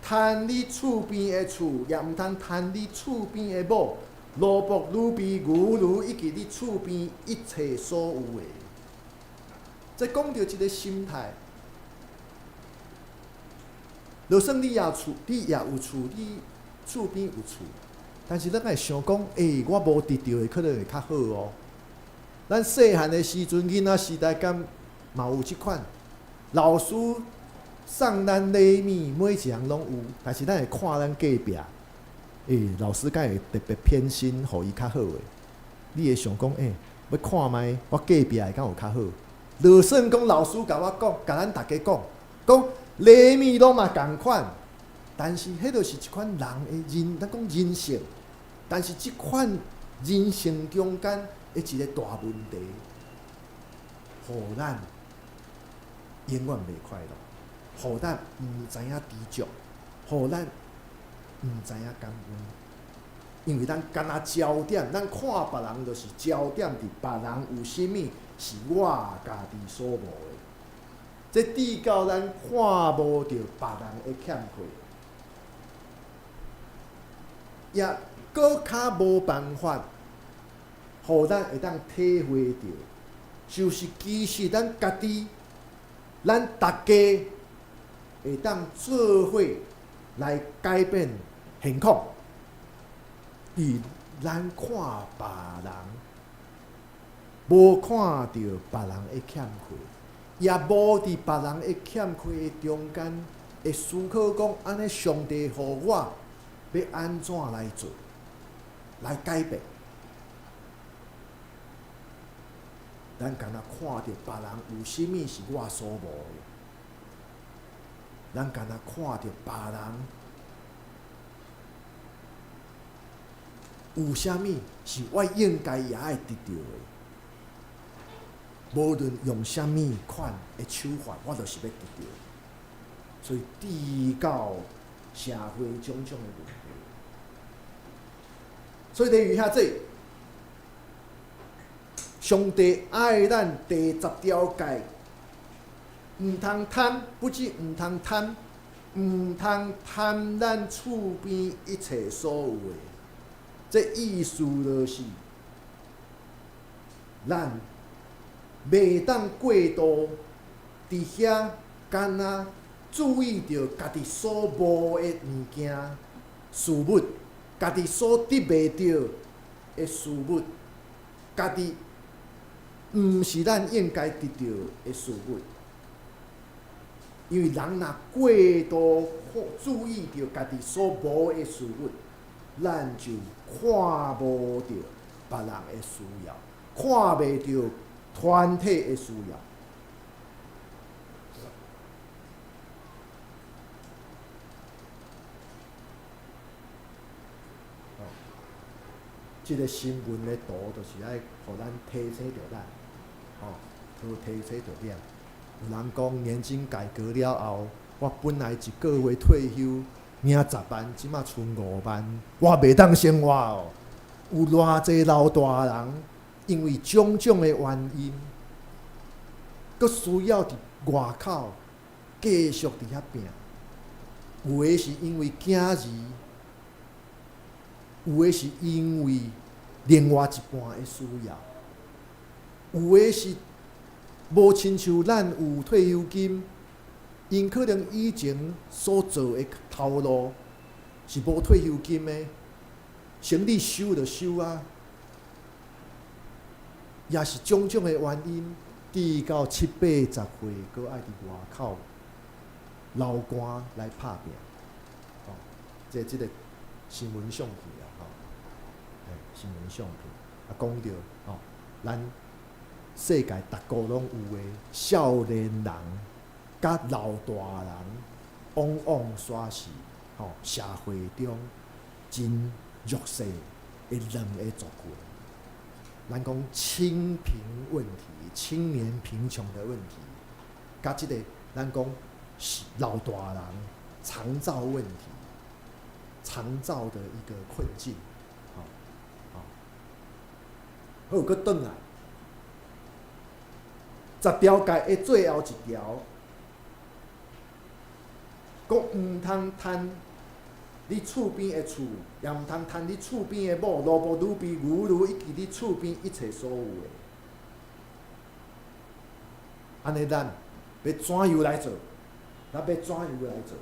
貪你厝邊的厝，也毋通貪你厝邊的某，奴僕、奴婢、牛驢，以及你厝邊一切所有的。這講著一个心態。就算你也厝，你也有厝，你厝邊有厝，但是咱會想講，欸，我無得著的可能會較好哦。咱細漢的時陣，囡仔時代敢嘛有這款，老師送咱禮物，每一項攏有，但是咱會看咱隔壁，欸，老師敢會特別偏心，予伊較好的？你會想講，欸，欲看覓，我隔壁的敢有較好？就算講老師共我講，共咱逐家講，講禮物攏嘛仝款，但是彼就是一款人的人，咱講人性，但是這款人性中間的一个大問題，予咱永遠袂快樂，予咱毋知影知足，予咱毋知影感恩。因為咱敢若焦點，咱看別人就是焦點佇別人有啥物是我家己所無的。這致到咱看無著別人的欠缺，也閣較無辦法，予咱會當體會著，就是其實咱家己，咱逐家會當做伙來改變現況。伊咱看別人，無看著別人的欠缺，也無佇別人的欠缺的中間，會思考講，按呢上帝予我欲按怎來做，來改變。咱敢若看著別人有啥物是我所無的，咱敢若看著別人有啥物是我應該也愛得著的。無論用啥物款的手法，我就是欲得著。所以，致到社會種種的問題。所以，例如遐濟，上帝愛咱第十條誡，毋通貪，不止毋通貪，毋通貪咱厝邊一切所有的。這意思就是，咱袂當過度佇遐，敢若注意著家己所無的物件、事物，家己所得袂著的事物，家己毋是咱應該得著的事物。因為人若過度注意著家己所無的事物，咱就看無著別人的需要，看袂著團體的需要。這個新聞的圖就是愛予咱提醒著咱，吼，提醒著咱。有人講年金改革了後，我本來一個月退休領十萬，這馬賰5萬，我袂當生活哦。有偌濟老大人，因為種種的原因，閣需要佇外口繼續佇遐拼。有的是因為囝兒，有的是因為另外一半的需要，有的是無親像咱有退休金，𪜶可能以前所做的頭路是無退休金的，生理收就收啊，也是種種的原因，直到七八十歲，閣愛佇外口流汗來拍拚。吼，這個新聞相片啊，吼，新聞相片啊，講著吼，咱世界逐國攏有的少年人佮老大人，往往煞是吼社會中真弱勢的兩个族群。咱講清貧問題、青年貧窮的問題，佮這個咱講是老大人長照問題、長照的一個困境。吼，好，閣轉來。十條誡的最後一條，講毋通貪你厝邊的厝，也毋通貪你厝邊的某、奴僕、女婢、牛驢，以及你厝邊一切所有的。按呢，咱欲怎樣來做？咱欲怎樣來做？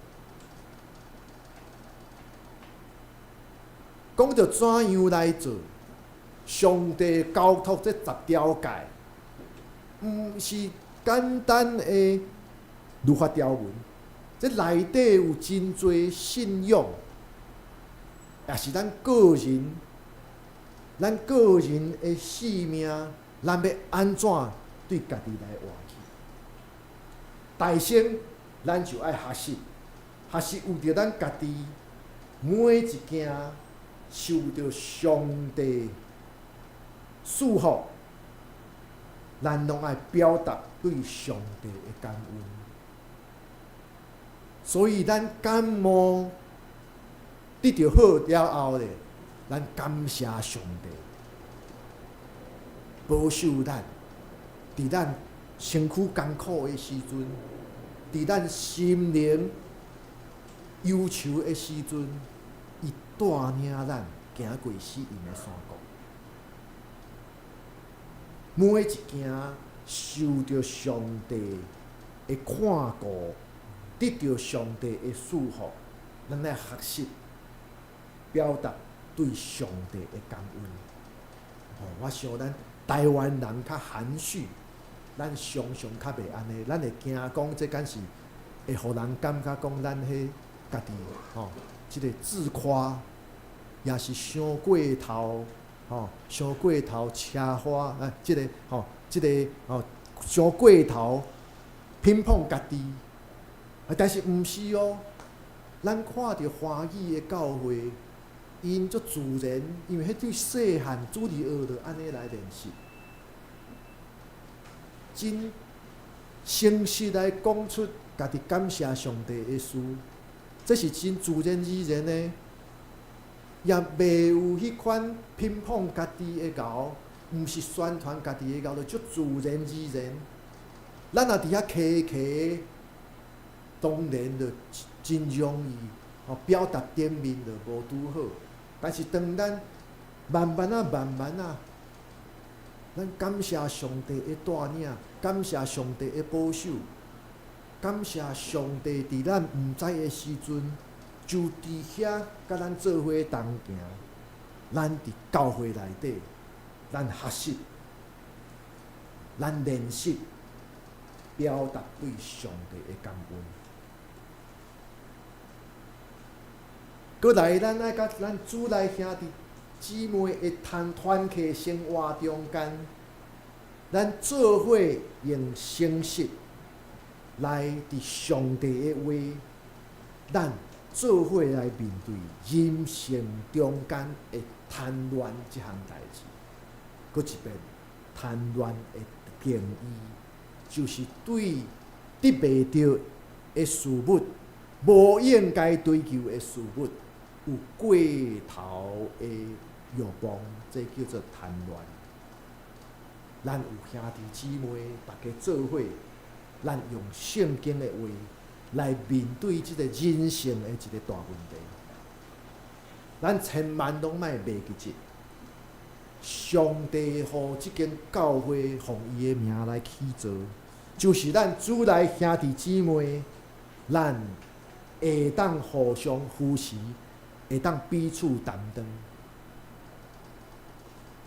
講著怎樣來做？上帝交託這十條誡，毋是簡單的律法條文，這內底有真濟信仰，也是咱個人，咱個人的性命，咱欲按怎對家己來活去？大先，咱就愛學習，學習為著咱家己每一件受著上帝賜福，咱攏愛表達對上帝的感恩。所以咱感冒得著好了後咧，咱感謝上帝保守咱，佇咱身軀艱苦的時陣，佇咱心靈憂愁的時陣，伊帶領咱行過死蔭的山谷。每一件受著上帝的看顧，得著上帝的祝福，咱愛學習表達對上帝的感恩。哦，我想咱台灣人較含蓄，咱常常較袂按呢，咱會驚講這敢是會予人感覺講咱彼家己吼，這个自誇，也是傷過頭，吼，傷過頭奢華，啊，這个吼，這个吼，傷過頭評判家己，啊，但是毋是哦，咱看著華語的教會，𪜶足自然，因為彼對細漢主日學就按呢來練習，真誠實來講出家己感謝上帝的事，這是真自然而然的，也袂有彼款評判家己的𠢕，毋是宣傳家己的𠢕，就足自然而然。咱若佇遐客客，當然就真容易吼表達頂面就無拄好。但是當咱慢慢仔、慢慢仔，咱感謝上帝的帶領，感謝上帝的保守，感謝上帝佇咱毋知的時陣，就佇遐佮咱做伙同行。咱佇教會內底，咱學習，咱練習，表達對上帝的感恩。閣來，咱愛佮咱主內兄弟姊妹的團團契生活中間，咱做伙用誠實來佇上帝的話，咱做伙來面對人生中間的貪戀這項代誌。閣一遍，貪戀的定義，就是對得袂著的事物，無應該追求的事物，有過頭的欲望，這叫做貪戀。咱有兄弟姊妹，大家做伙，咱用聖經的話來面對這個人生的一個大問題。咱千萬攏莫袂記這，上帝予這間教會奉伊的名來起造，就是咱主內兄弟姊妹，咱會當互相扶持，會當彼此擔當。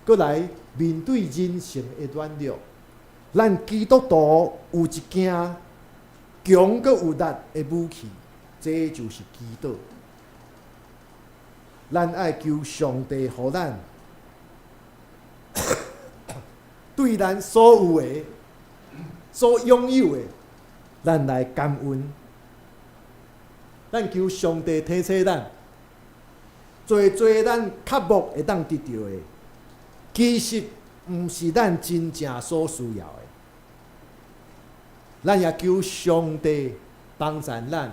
閣來面對人生的軟弱，咱基督徒有一件強閣有力的武器，這就是祈禱。咱愛求上帝予咱對咱所有的、所擁有的，咱來感恩。咱求上帝提醒咱，濟濟咱渴慕會當得著的，其實毋是咱真正所需要的。咱也求上帝幫助咱，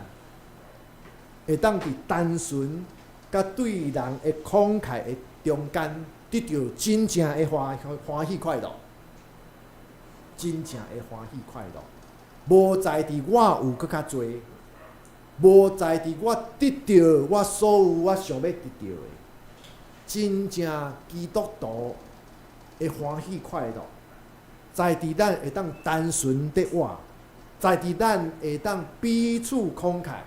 會當佇單純佮對人的慷慨的中間，得著真正的歡歡喜快樂，真正的歡喜快樂，無在佇我有閣較濟，無在佇我得著我所有我想欲得著的，真正基督徒的歡喜快樂，在佇咱會當單純的活，在佇咱會當彼此慷慨。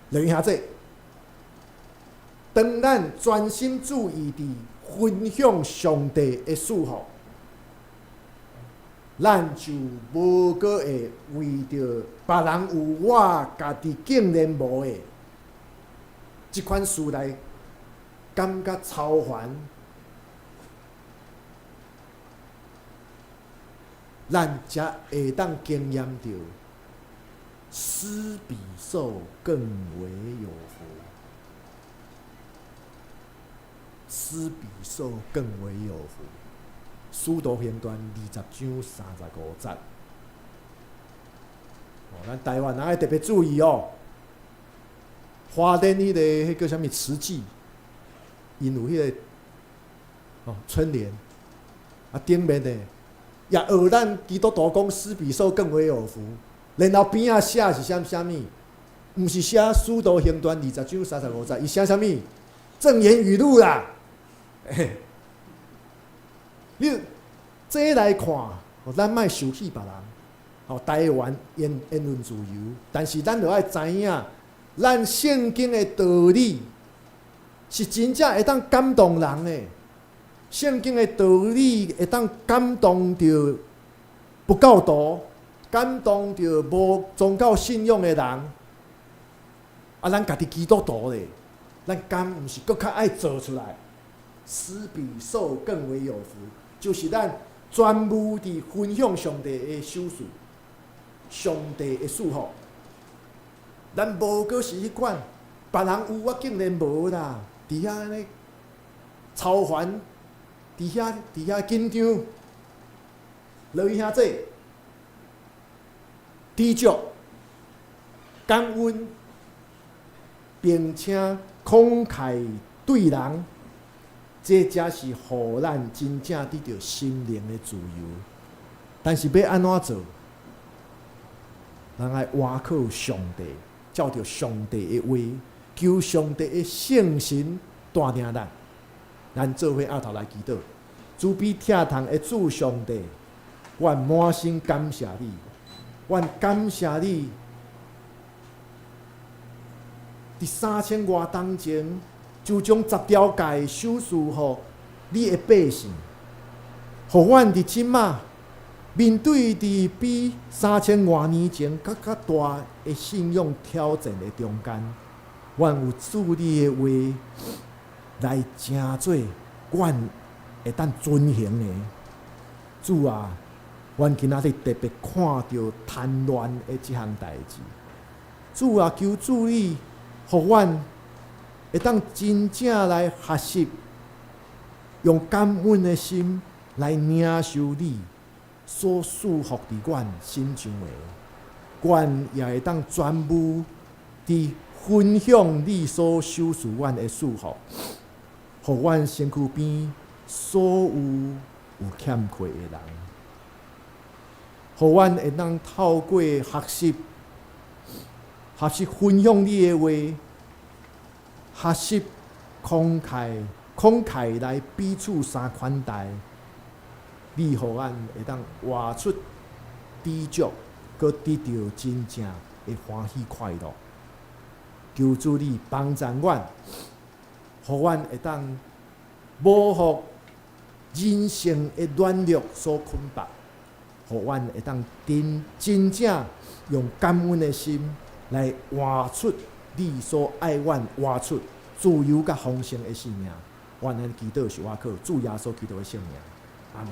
兩兄弟，當咱專心注意佇分享上帝的祝福，咱就無閣會為著別人有我家己竟然無的這款事來感覺操煩。咱才會當經驗著施比受更為有福，施比受更為有福。使徒行傳20章35節。哦，咱台灣人愛特別注意哦。花蓮彼个彼叫啥物慈濟，𪜶有彼个哦春聯，啊頂面的也學咱基督徒講施比受更為有福，然後邊仔寫是啥啥物？毋是寫使徒行傳二十章三十五節，伊寫啥物？證言語錄啦。嘿，你這來看，咱莫受氣別人。哦，台灣言論自由，但是咱著愛知影，咱聖經的道理是真正會當感動人的。聖經的道理會當感動著不教徒，感動著無宗教信仰的人。啊，咱家己基督徒咧，咱敢毋是閣較愛做出來？施比受更為有福，就是咱專務佇分享上帝的賞賜，上帝的祝福。咱無閣是彼款，別人有我竟然無啦，佇遐按呢操煩，佇遐緊張。落去兄弟，知足、感恩，並且慷慨對人，這才是予咱真正得著心靈的自由。但是欲按怎做？咱愛倚靠上帝，照著上帝的話，求上帝的聖神帶領咱。咱做伙徼頭來祈禱，慈悲疼痛的主上帝，阮滿心感謝你，阮感謝你。佇3000外冬前，就將十條誡賞賜予你的百姓，予阮佇這馬面對佇比3000外年前閣較大的信仰挑戰的中間，阮有主你的話來成做阮會當遵行的。主啊，阮今仔日特別看著貪戀的這項代誌。主啊，求主你，予阮會當真正來學習，用感恩的心來領受你所賜福佇阮身上的，阮也會當專務佇分享你所賞賜阮的祝福，予阮身軀邊所有有欠缺的人，予阮會當透過學習。學習分享你的話，學習慷慨來彼此相款待，你予阮會當活出知足，閣得著真正的歡喜快樂。求主你幫助阮，予阮會當無予人性的軟弱所捆綁，予阮會當真真正用感恩的心來活出你所愛阮活出自由佮豐盛的生命。阮的祈禱是倚靠主耶穌基督的聖名。阿門。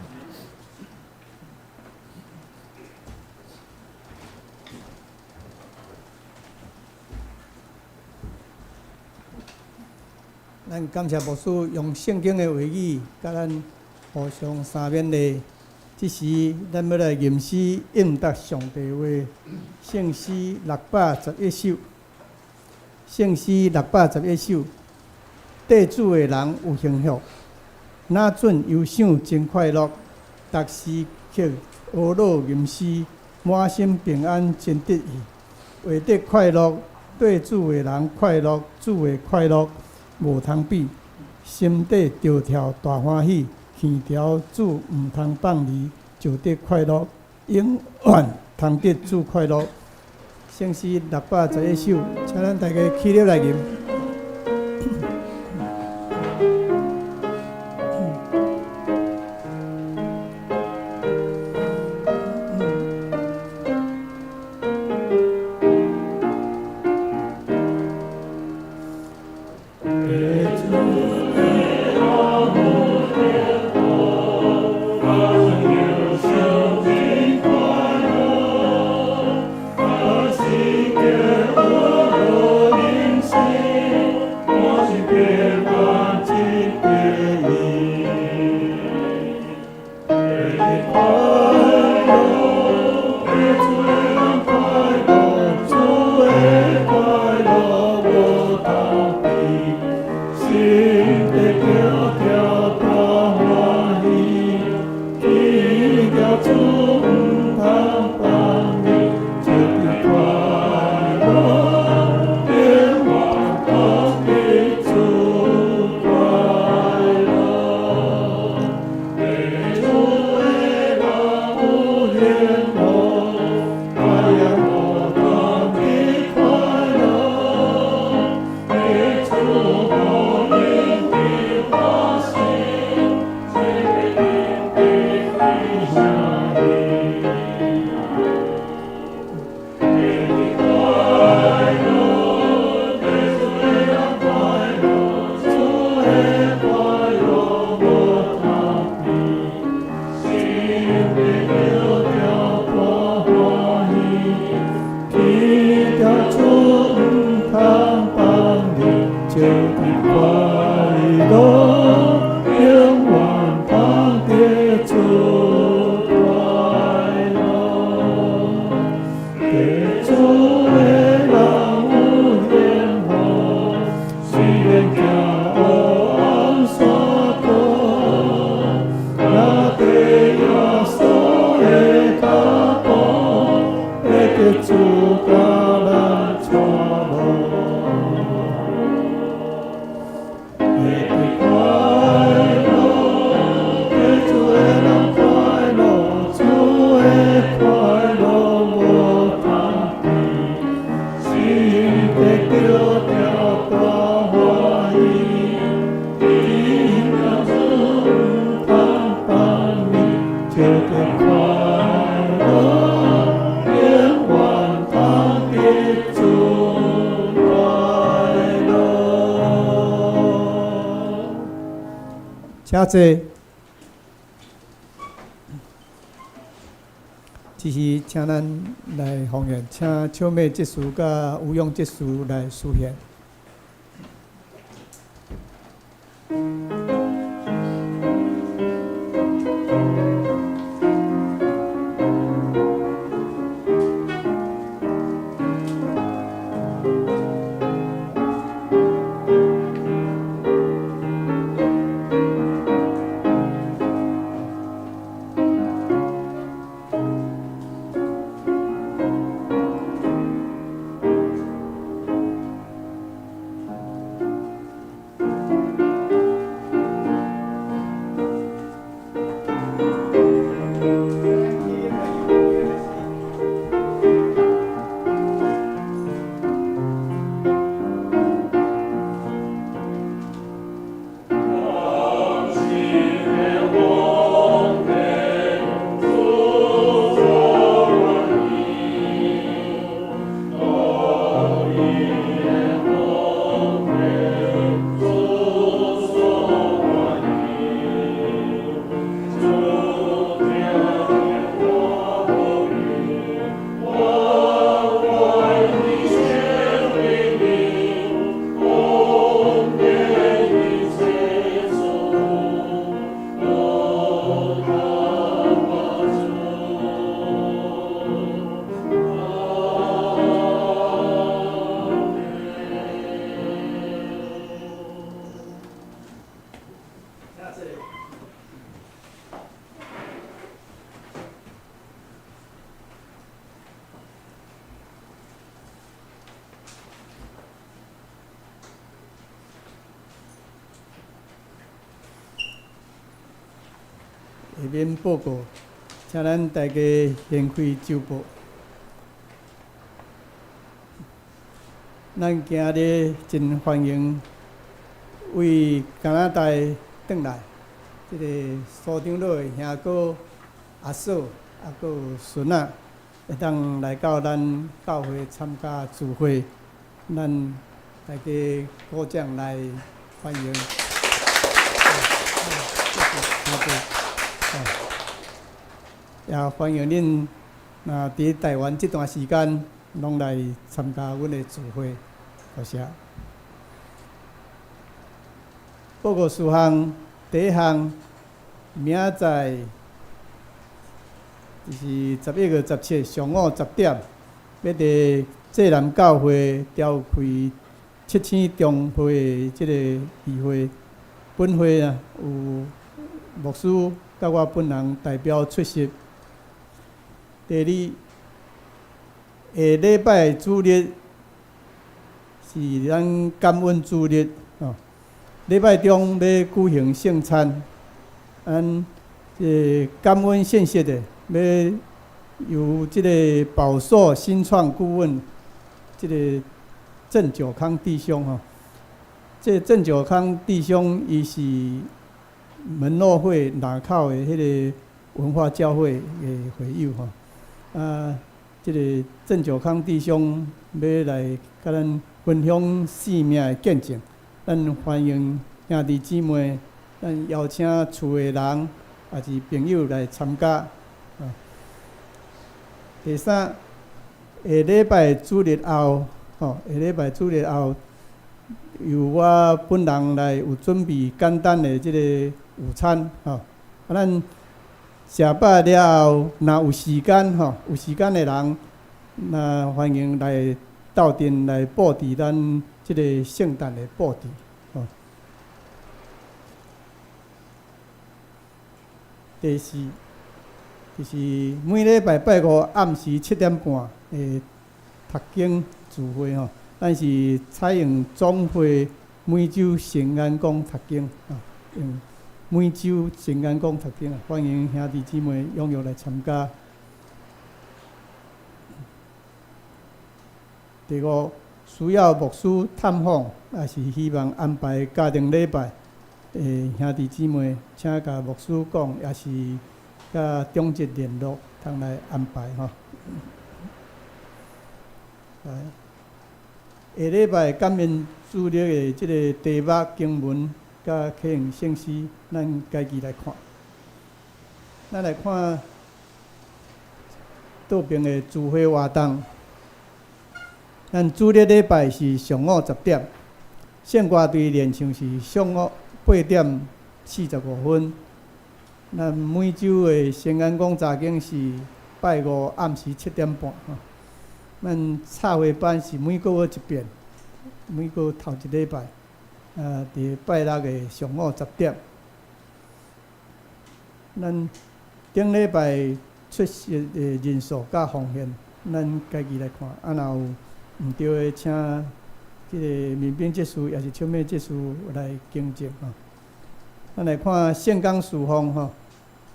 咱感謝牧師用聖經的話語，佮咱互相相勉勵。這時，咱欲來吟詩應答上帝話，聖詩611首。聖詩六百十一首，綴主的人有幸福，若準憂想真快樂，逐時刻呵咾吟詩，滿心平安真得意。為得快樂，綴主的人快樂，主的快樂無通比，心底著跳大歡喜。耳條主毋通放離，就得快樂，永遠通得主快樂。聖詩611首，請咱大家起立來吟。心。请坐。这是请咱来奉献，请笑美执事佮吴勇执事来司献。下面报告，请咱大家掀开周报。咱今日真欢迎为加拿大转来，这个苏长老的兄哥、阿嫂，啊，阁有孙仔，会当来到咱教会参加聚会，咱大家鼓掌来欢迎。也欢迎恁，若伫台湾这段时间，攏来参加阮的聚会，多谢。报告事项，第一项，明仔载就是11月17上午十點，欲佇濟南教會召開七星中會的這個聚會。本會啊有牧師佮我本人代表出席。第二，下禮拜主日是咱感恩主日哦。禮拜中欲舉行聖餐，咱這個感恩信息的，欲由這个寶碩新創顧問，這个鄭九康弟兄吼。這個鄭九康弟兄，伊是門諾會林口的彼个文化教會的會友吼。啊，這个鄭九康弟兄欲來共咱分享生命的見證，咱歡迎兄弟姊妹，咱邀請厝的人，抑是朋友來參加。啊，第三，下禮拜主日後，吼，下禮拜主日後，由我本人來有準備簡單的這个午餐，吼。啊，咱食飽了後，若有時間，吼，有時間的人，若歡迎來鬥陣來布置咱這个聖誕的布置，吼。第四，就是每禮拜拜五暗時7點半的讀經聚會吼，咱是採用總會每週聖言講讀經啊，用每週聖言講讀經啊，歡迎兄弟姊妹踴躍來參加。第五，需要牧師探訪，抑是希望安排家庭禮拜的兄弟姊妹，請共牧師講，抑是佮長執聯絡，通來安排吼。來，下禮拜感恩主日的這个題目經文佮啟用聖詩，咱家己來看。咱來看倒爿的聚會活動。咱主日禮拜是上午十點，聖歌隊練唱是上午8點45分。咱每週的聖言講查經是拜五暗時7點半。咱插花班是每個月一遍，每個月頭一禮拜，啊，佇拜六的上午十點。咱頂禮拜出席的人數佮奉獻，咱家己來看，啊，若有毋對的，請這个民兵執事抑是笑美執事來更正吼。咱來看聖工事奉吼，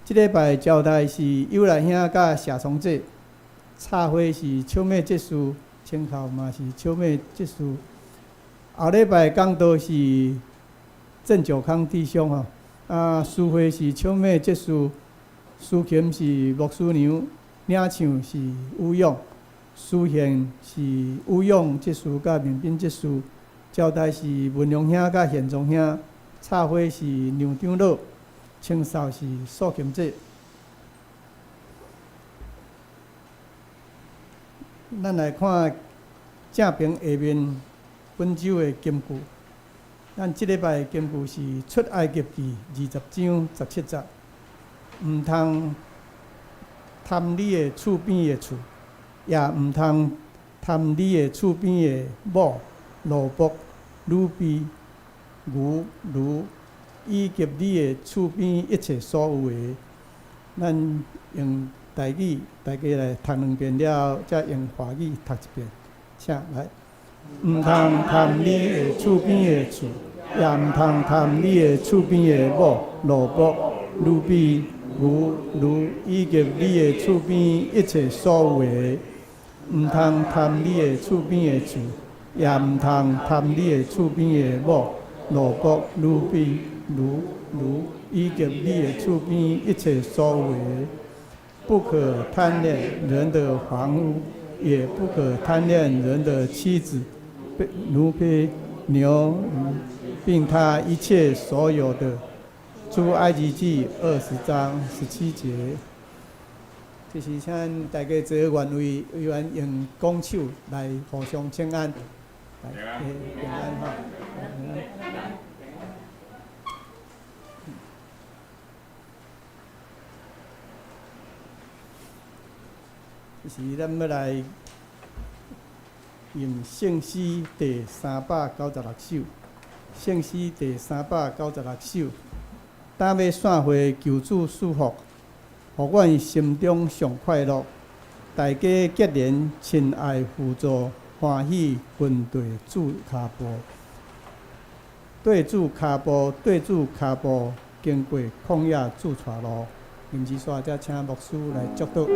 這禮拜招待是友來兄佮謝聰姐，插花是笑美執事，清口嘛是笑美執事。後禮拜講道是鄭九康弟兄吼，啊，司會是笑美執事，司琴是牧師娘，領唱是吳勇。司獻是吳勇執事佮民兵執事，招待是文龍兄佮賢宗兄，插花是梁長老，清掃是素琴姐。咱來看正爿下面本週的金句。咱這禮拜的金句是出埃及記20章17節，毋通貪你的厝邊的厝，也毋通貪你的厝邊的某、奴僕、女婢、牛、驢，以及你的厝邊一切所有的。咱用台語，大家來讀兩遍了後，才用華語讀一遍。請來。毋通貪你的厝邊的厝，也毋通貪你的厝邊的某、奴僕、女婢、牛、驢，以及你的厝邊一切所有的。毋通貪你的厝邊的厝，也毋通貪你的厝邊的某、奴僕、女婢、牛、驢，以及你的厝邊一切所有的。不可貪戀人的房屋，也不可貪戀人的妻子、奴婢、牛、並他一切所有的。出埃及記20章17節。這是請大家做願位，委員用拱手來互相請安。來，平安哈。是咱欲來吟聖詩第396首，聖詩第396首。今欲散會求主賜福，予阮心中上快樂。大家結連親愛扶助，歡喜跟綴主跤步，綴主跤步，綴主跤步，經過曠野主帶路。吟詩煞才請牧師來祝禱。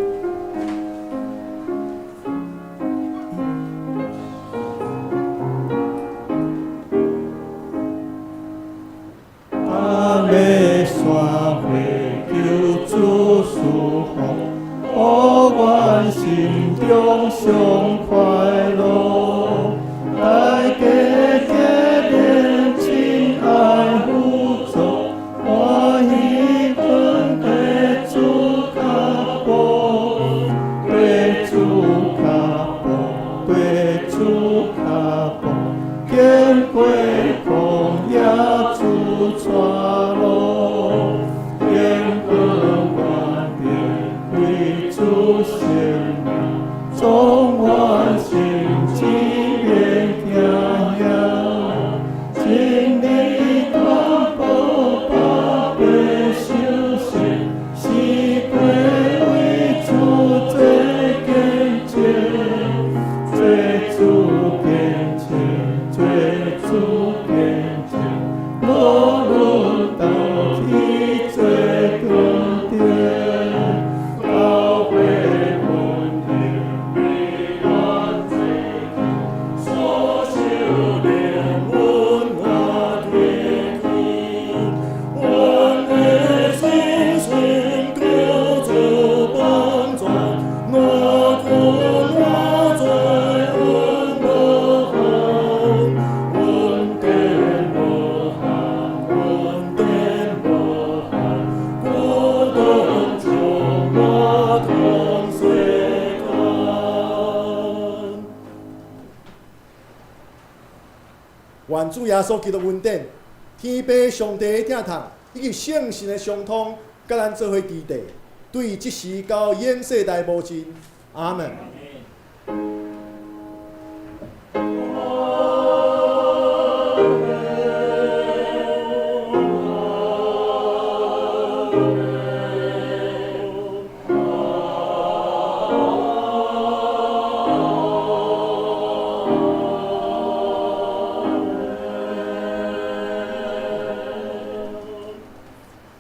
今欲散會求主賜福，予阮心中上快樂。大家結連親愛扶助，歡喜跟綴主跤步，綴主跤步，綴主跤步，經過曠野主帶路，經過萬變為主生命，總願心志免驚嚇，真理傳播百百相信，四季為主做見證，做主見證，做主見證，無論倒去做長長，教會溫柔永遠做所修煉阮活天天，阮的信心求主幫助，若苦若災阮無憾，阮定無憾，阮定無憾，孤單充滿同世間。願主耶穌基督恩典、天父上帝的疼痛，以及聖神的相通，佮咱做伙佇地，對這時到永世代無盡。阿門。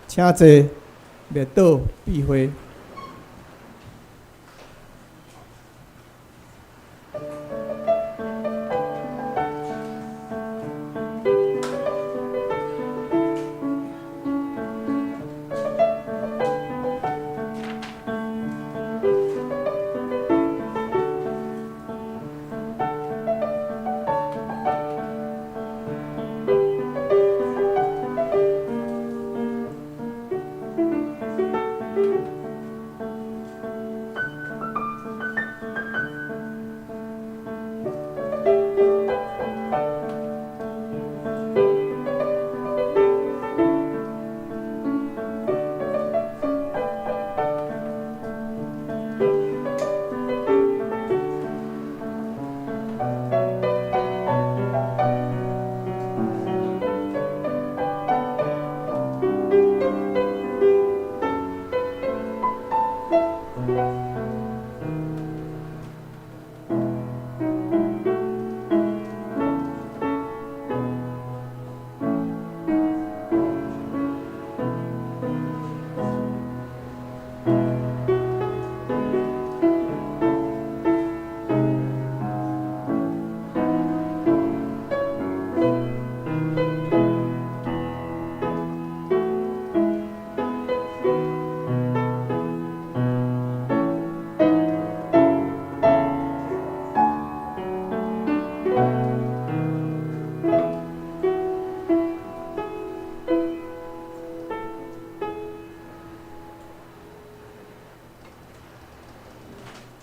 請坐，默禱閉會。